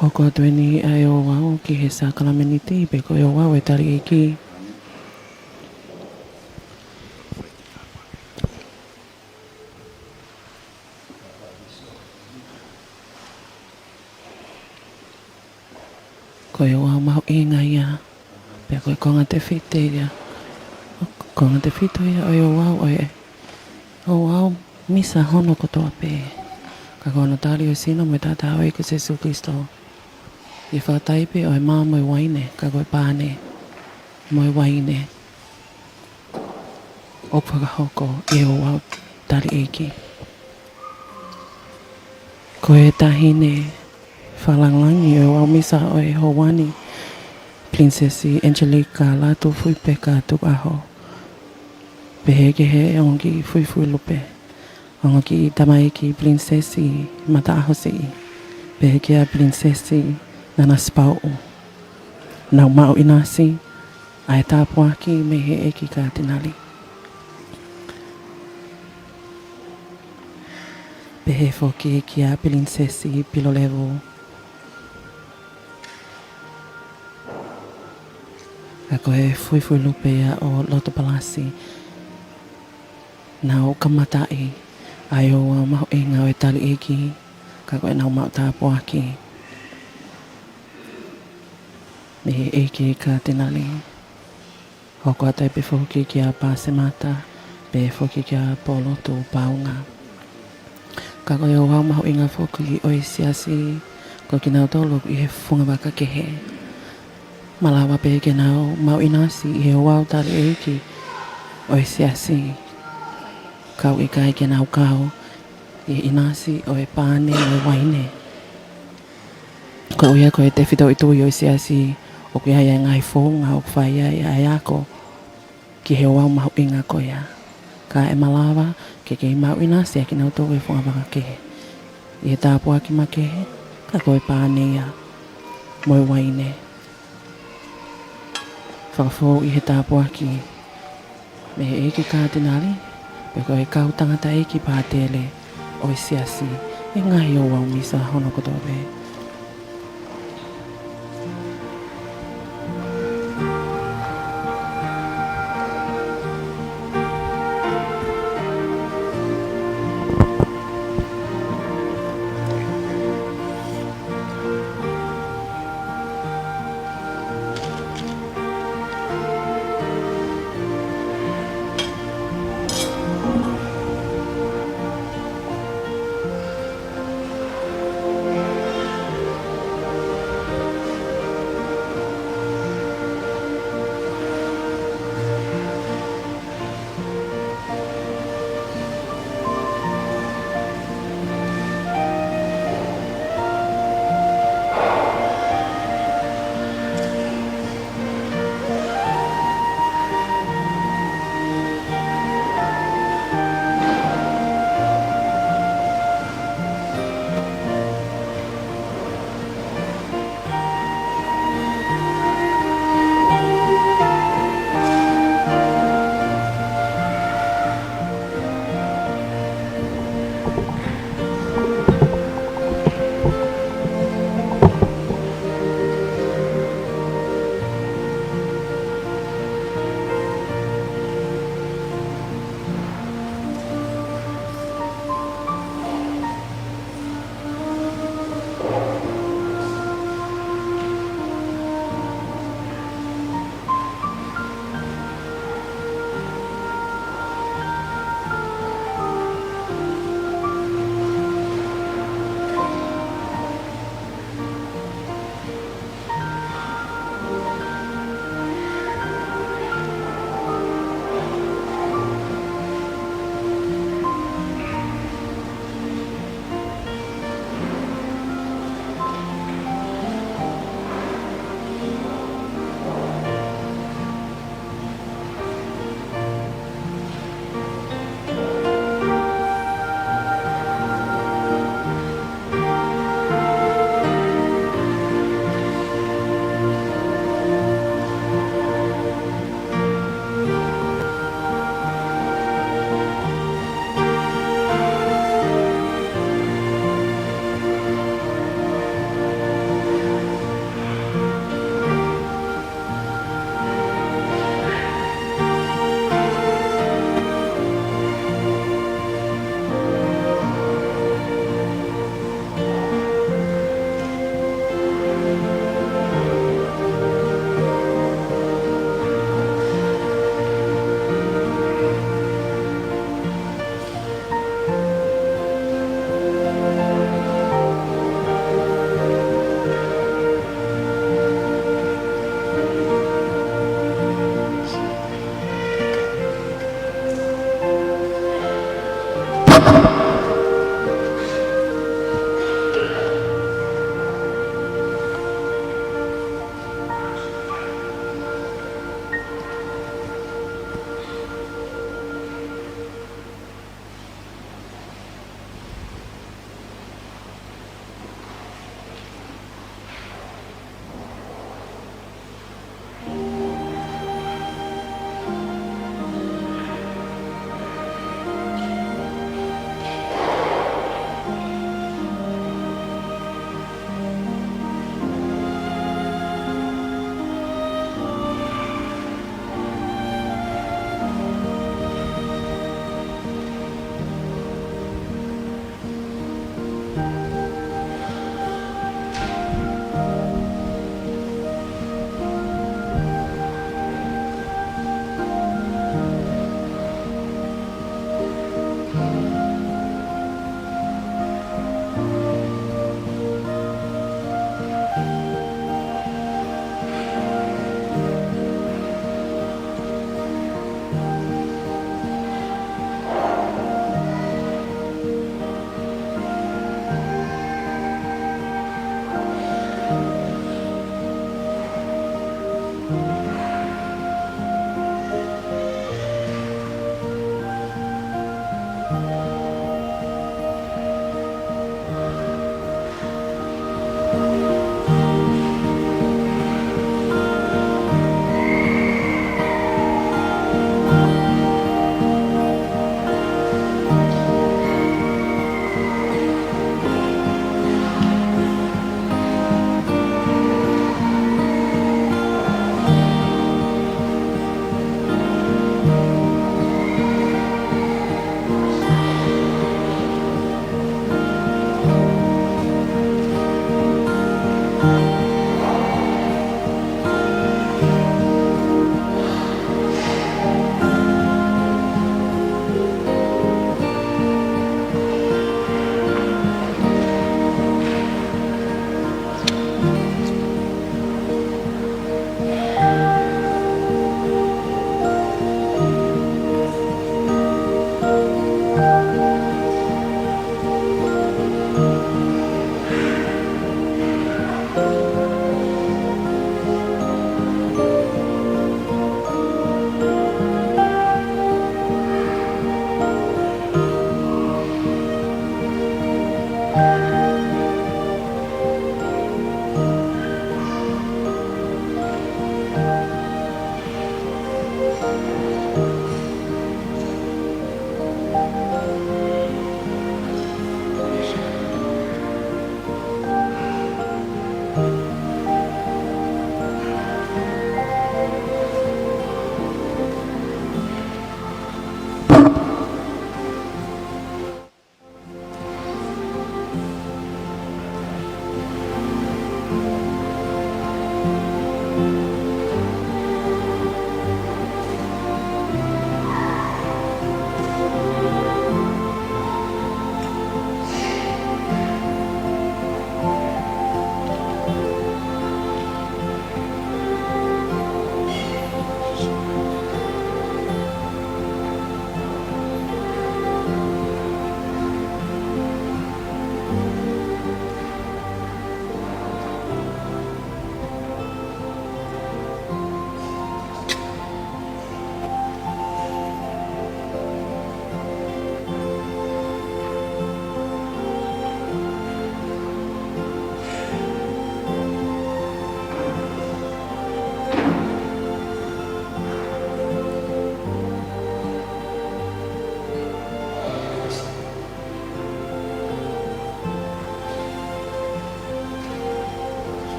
Hoko atu eni ʻa e ouau ki he sākalamēniti pe ko e ouau ʻo e tali ʻeiki. Ko e ouau mahuʻinga ia, pea ko e konga tefito ia. Konga tefito ia ʻo e ouau ʻo e ouau misa hono kotoa pē. Ka ko hono tali ʻo e sino mo e taʻataʻa ʻo e ʻEiki ko Sīsū Kalaisi. ʻI he fakataipe ʻo e mā mo e uaine, ka ko e pane mo e uaine ʻoku fakahoko ʻi he ouau tali ʻeiki. Ko e taʻahine fakalāngilangi ʻo e ouau misa ʻo e houa ni, Pilinisesi Angelika Lātūfuipeka Tukuʻaho. Pehē ki he ongo kiʻi fuifui lupe, ongo kiʻi tamaiki Pilinisesi Mataʻahosiʻi. Pehē kia Pilinisesi Nanasipauʻu. Nau maʻu ʻinasi ʻa e tāpuaki mei he ʻEiki Katinali. Pehē foki kia Pilinisesi Pilolevu. Ka ko e fuifui lupe ia ʻo Loto Palasi. Nau kamataʻi ʻa e ouau mahuʻinga ʻo e tali ʻeiki, ka ko ʻenau maʻu tāpuaki mei he ʻEiki Katinali. Hoko atu ai pē foki kia Pāsemata, pehē foki kia Polotu Paunga. Ka ko e ouau mahuʻinga foki ʻo e siasi, ko kinautolu ʻi he fungavaka kehe. Malava pē ke nau maʻu ʻinasi ʻi he ouau tali ʻeiki ʻo e siasi, ka ʻoku ʻikai ke nau kau ʻi he ʻinasi ʻo e pane mo e uaine. Koeʻuhi ko e tefitoʻi tui ʻo e siasi, ʻoku ʻi ai ʻa e ngaahi founga ʻoku fai ai ʻa e ako ki he ouau mahuʻinga ko ia. Ka ʻe malava ke kei maʻu ʻinasi ʻa kinautolu ʻi he fungavaka kehe, ʻi he tāpuaki makehe, ka ko e pane ia mo e uaine. Fakafou ʻi he tāpuaki mei he ʻEiki Katinali, pe ko e kau tangataʻeiki pātele ʻo e siasi, ʻi he ngaahi ouau misa hono kotoa pē.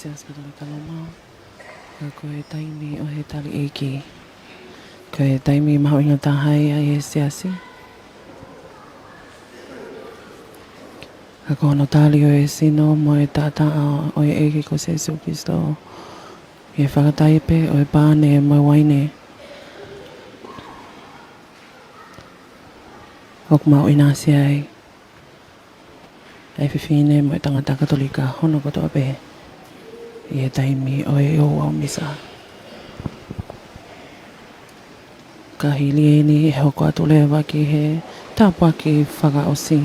Siasi Katolika Loma, ka ko e taimi ʻo e tali ʻeiki. Ko e taimi mahuʻinga taha ia ʻi he siasi. Ka ko hono tali ʻo e sino mo e taʻataʻa ʻo e ʻEiki ko Sīsū Kalaisi, ʻi he fakataipe ʻo e pane mo e uaine. ʻOku mau ʻinasi ai ʻa e fefine mo e tangata Katolika hono kotoa pē ʻi he taimi ʻo e ouau misa. Ka hili eni ʻe hoko atu leva ki he tāpuaki fakaʻosi.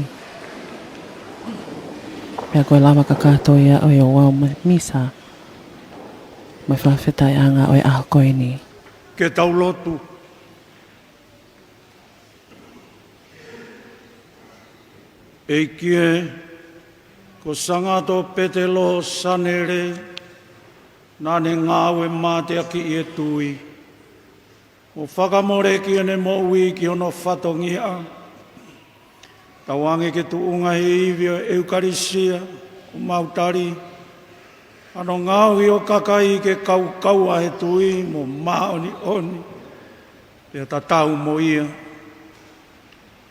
Pea ko e lava kakato ia ʻo e ouau misa mo e fakafetaʻiʻanga ʻo e ʻaho ko eni. Ke tau lotu. ʻEiki ē, ko Sangato Petelo Sanele naʻa ne ngāue mateakiʻi e tui, mo fakamoleki ʻene moʻui ki hono fatongia. Tauange ke tuʻunga he ivi ʻo e ʻEukalisia ʻoku mau tali, ʻa hono ngaohi ʻo e kakai ke kaukaua he tui mo māʻoniʻoni pea tatau mo ia.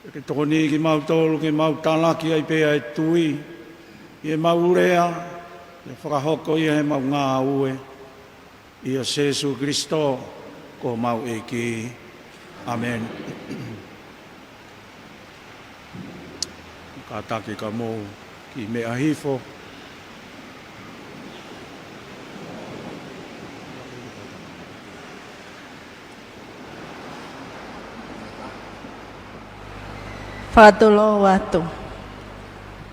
Pea ke tokoni kimautolu ke mau talaki ai pē ʻa e tui ʻi heʻemau lea, pea fakahoko ia heʻemau ngāue. ʻIa Sīsū Kalaisi ko homau ʻEiki. ʻĀmeni. Kātaki ka mou kiʻi meʻa hifo. Fakatulou atu.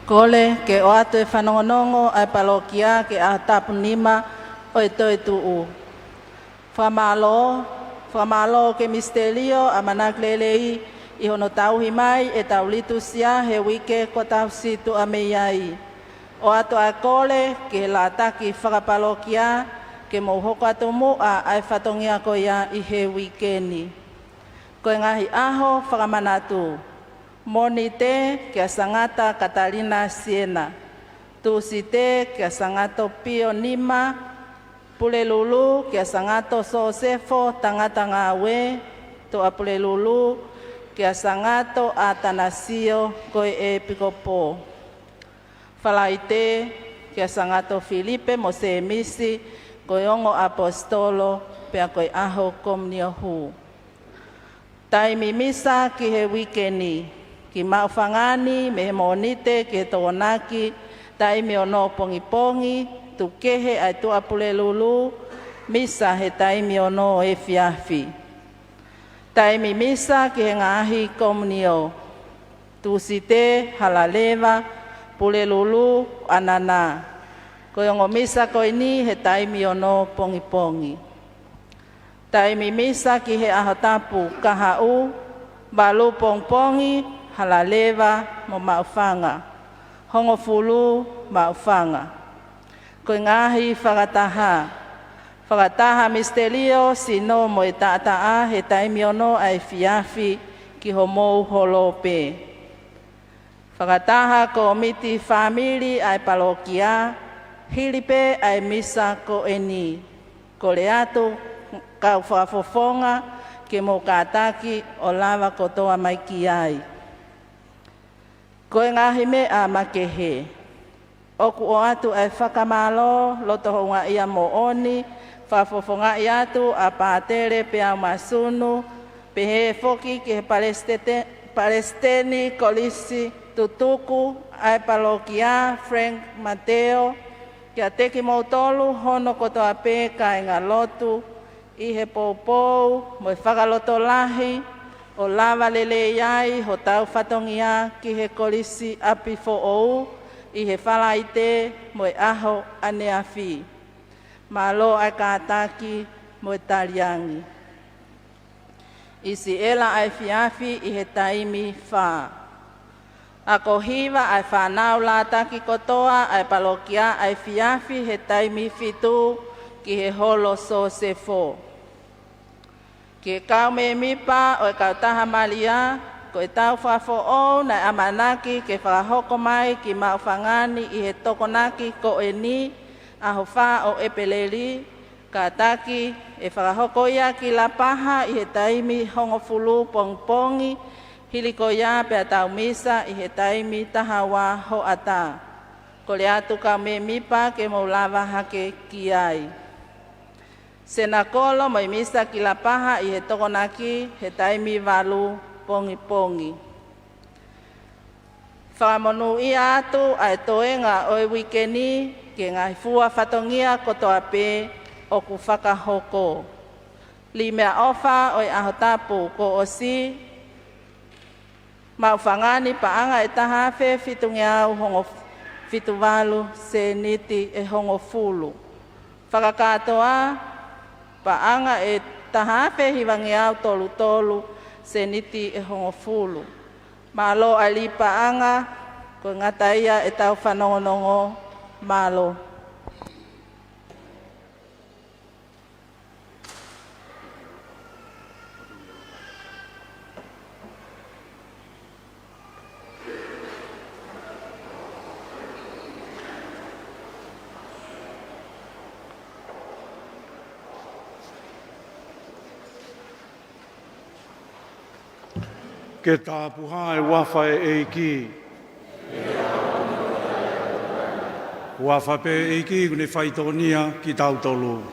Kole ke ʻoatu e fanongonongo ʻa e palokia ki he ʻaho tapu nima ʻo e toetuʻu. Fakamālō, fakamālō ki he Misitelio ʻa e ʻAmanaki Lelei ʻi hono tauhi mai ʻetau litusia he uike kuo tau situʻa mei ai. ʻOatu ʻa e kole ki he lātaki fakapalokia ke mou hoko atu muʻa ʻa e fatongia ko ia ʻi he uike ni. Ko e ngaahi ʻaho fakamanatu: Mōnite kia Sangata Katalina Siena. Tūsite kia Sangato Pio Nima. Pulelulu kia Sangato Sosefo Tangata Ngāue. Tuʻapulelulu kia Sangato ʻAtanasio ko e ʻEpikopō. Falaite kia Sangato Filipe mo Sēmisi ko e ongo ʻaposetolo, pea ko e ʻaho komunio hū. Taimi misa ki he uike ni: Kiʻi maʻufanga ni mei he Mōnite ki he Tokonaki, taimi ono pongipongi, tuku kehe ʻa e Tuʻapulelulu, misa he taimi ono efiafi. Taimi misa ki he ngaahi komunio: Tūsite, Halaleva, Pulelulu, ʻAnana. Ko e ongo misa ko eni he taimi ono pongipongi. Taimi misa ki he ʻaho tapu: Kahaʻu, valu pongipongi, Halaleva mo Maʻufanga. Hongofulu, Maʻufanga. Ko e ngaahi fakataha: Fakataha Misitelio, sino mo e taʻataʻa he taimi ono ʻa e efiafi ki homou holo pē. Fakataha kōmiti fāmili ʻa e palokia, hili pē ʻa e misa ko eni. Kole atu kau fakafofonga ke mou kātaki ʻo lava kotoa mai ki ai. Ko e ngaahi meʻa makehe: ʻOku ʻoatu ʻa e fakamālō loto houngaʻia moʻoni, fakafofongaʻi atu ʻa Pātele Peau Masunu, pehē foki ki he palesitete-, palesiteni Kolisi Tutuku ʻa e palokia, Frank Mateo, kiate kimoutolu hono kotoa pē kāingalotu, ʻi he poupou mo e fakalotolahi, ʻo lava lelei ai hotau fatongia ki he Kolisi ʻApifoʻou ʻi he Falaite mo e ʻaho ʻaneafi. Mālō ʻa e kātaki mo e taliangi. ʻIsiʻela ʻa e efiafi ʻi he taimi fā. Ako hiva ʻa e fānau lātaki kotoa ʻa e palokia ʻa e efiafi he taimi fitu ki he holo Sosefo. Ki he kau mēmipa ʻo e Kautaha Malia, ko ʻetau fakafoʻou naʻe ʻamanaki ke fakahoko mai kiʻi maʻufanga ni ʻi he Tokonaki ko eni, ʻaho fā ʻo ʻEpeleli, kātaki ʻe fakahoko ia ki Lapaha ʻi he taimi hongofulu pongipongi, hili ko ia pea tau misa ʻi he taimi taha ua hoʻatā. Kole atu kau mēmipa ke mou lava hake ki ai. Senakolo mo e misa ki Lapaha ʻi he Tokonaki he taimi valu pongipongi. Fakamonūʻia atu ʻa e toenga ʻo e uike ni ki he ngaahi fua fatongia kotoa pē ʻoku fakahoko. Limeʻaʻofa ʻo e ʻaho tapu kuo ʻosi, maʻu fanga ni paʻanga ʻe taha afe fitungeau hongofulu fitu valu sēniti ʻe hongofulu. Fakakātoa, paʻanga ʻe taha afe hivangeau tolu tolu sēniti ʻe hongofulu. Mālō ʻa e lī paʻanga, ko e ngata ia ʻetau fanongonongo. Mālō. Ke tāpuhā e huafa ʻo e ʻEiki. Huafa pē ʻo e ʻEiki ʻoku ne faitokonia kitautolu.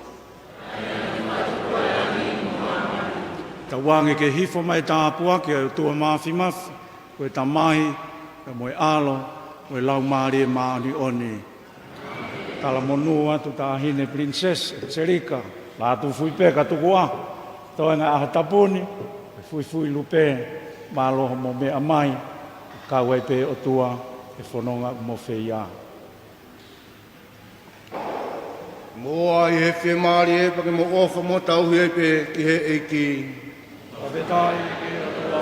Tauange ke hifo mai e tāpuaki ʻa e ʻOtua Māfimafi, ko e Tamai, pea mo e ʻAlo, mo e Laumālie Māʻoniʻoni. Talamonū atu Taʻahine Pilinisesi ʻEngelika Lātūfuipeka Tukuʻaho, toenga ʻaho tapu ni, e fuifui lupe, mālō hoʻomo meʻa mai, kau ai pē ʻOtua, he fononga mo feiā. Mou ō ʻi he fiemālie pea ke mou ʻofa mo tauhi ai pē ki he ʻEiki. Fakafetaʻi ki he ʻOtua.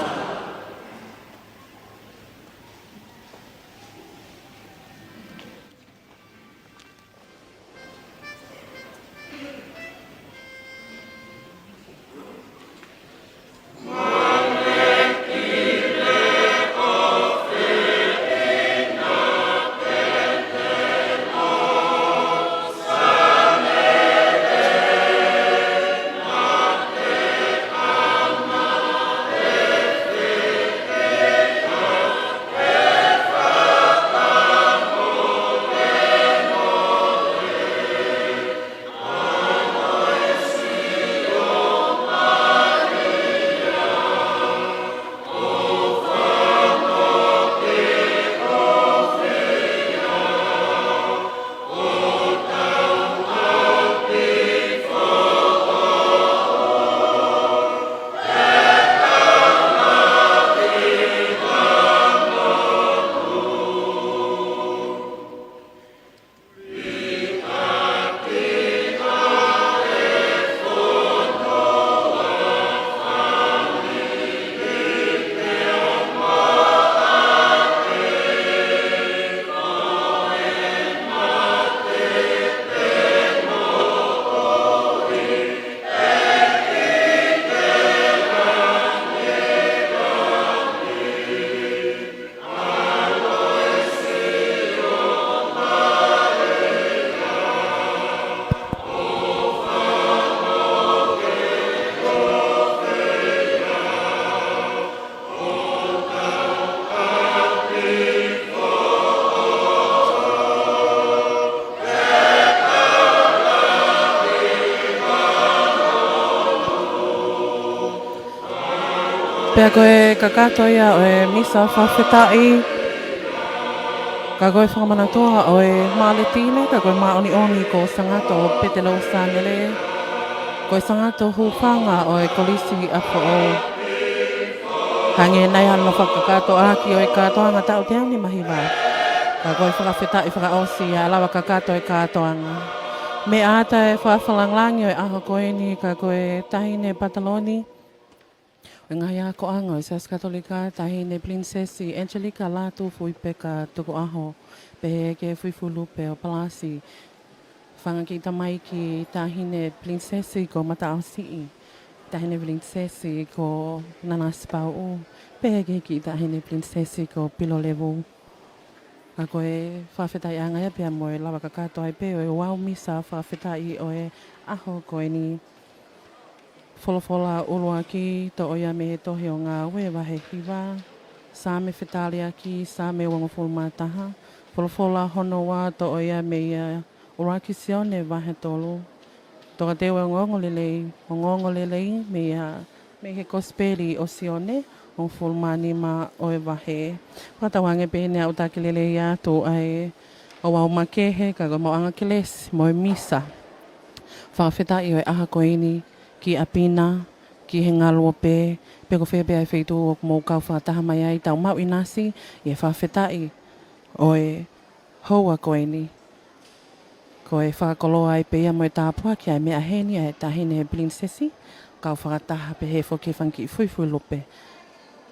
Pea ko e kakato ia ʻo e misa fakafetaʻi, ka ko e fakamanatu ʻo e mālētine, ka ko e māʻoniʻoni ko Sangato Petelo Sanele, ko e Sangato hūfanga ʻo e Kolisi ʻApifoʻou. Hangē nai hano fakakakato ʻaki ʻo e kātoanga taʻu teau nima hiva. Ka ko e fakafetaʻi fakaʻosi ʻa e lava kakato e kātoanga. Meʻa atu e fakafakalāngilangi ʻo e ʻaho ko eni ka ko e Taʻahine Pataloni ʻo e ngaahi akoʻanga ʻo e Siasi Katolika, Taʻahine Pilinisesi ʻEngelika Lātūfuipeka Tukuʻaho, pehē ki he fuifui lupe ʻo Palasi. Fanga kiʻi tamaiki, Taʻahine Pilinisesi ko Mataʻosiʻi, Taʻahine Pilinisesi ko Nanasipauʻu, pehē ki he kiʻi Taʻahine Pilinisesi ko Pilolevu. Ka ko e fakafetaʻiʻanga ia pea mo e lava kakato ai pē ʻo e ouau misa fakafetaʻi ʻo e ʻaho ko eni. Folofola ʻuluaki, toʻo ia mei he tohi ʻo Ngāue vahe hiva. Saame fetaliaki, Saame uongofulu mā taha. Folofola hono ua, toʻo ia mei he ʻuluaki Sione vahe tolu. Tokateu ʻo e ongoongolelei, ongoongolelei mei he, mei he Kosipeli ʻo Sione, hongofulu mā nima ʻo e vahe. Fakatauange pē naʻa ku taki lelei atu ʻa e ouau makehe, ka ko e maʻuʻanga kelesi mo e misa fakafetaʻi ʻo e ʻaho ko eni ki ʻapi na, ki he ngaluope, pe ko fē pē ʻa e feituʻu ʻoku mou kau fakataha mai ai, tau maʻu ʻinasi ʻi he fakafetaʻi ʻo e houa ko eni. Ko e fakakoloa ai pē ia mo e tāpuaki ʻa e meʻa heni ʻa e Taʻahine Pilinisesi, kau fakataha pehē foki he fanga kiʻi fuifui lupe.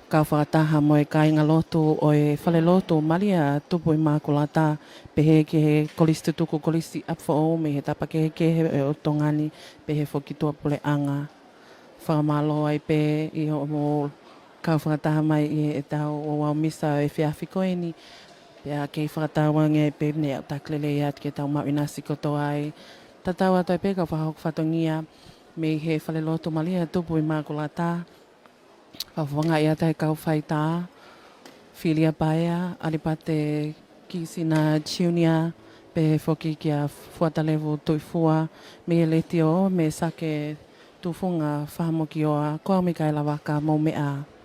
Kau fakataha mo e kāingalotu ʻo e Falelotu Malia Tupu ʻImakulata, pehē ki he Kolisi Tutuku, Kolisi ʻApifoʻou mei he tapa kehekehe ʻo Tonga ni, pehē foki tuʻapuleʻanga. Fakamālō ai pē ʻi hoʻomou kau fakataha mai ʻi heʻetau ouau misa ʻo e efiafi ko eni. Pea kei fakatauange ai pē naʻa ku taki lelei atu ke tau maʻu ʻinasi kotoa ai. Tatau atu ai pē kau fakahoko fatongia mei he Falelotu Malia Tupu ʻImakulata. Fakafofongaʻi atu ʻa e kau faitā, Filia Paea, ʻAlipate Kisina Junior, pehē foki kia Fuatalevu Tuʻifua, mei he Letiō, Mēsake Tufunga Fahamokioa, ko au Mikaela Vaka, mou meʻa.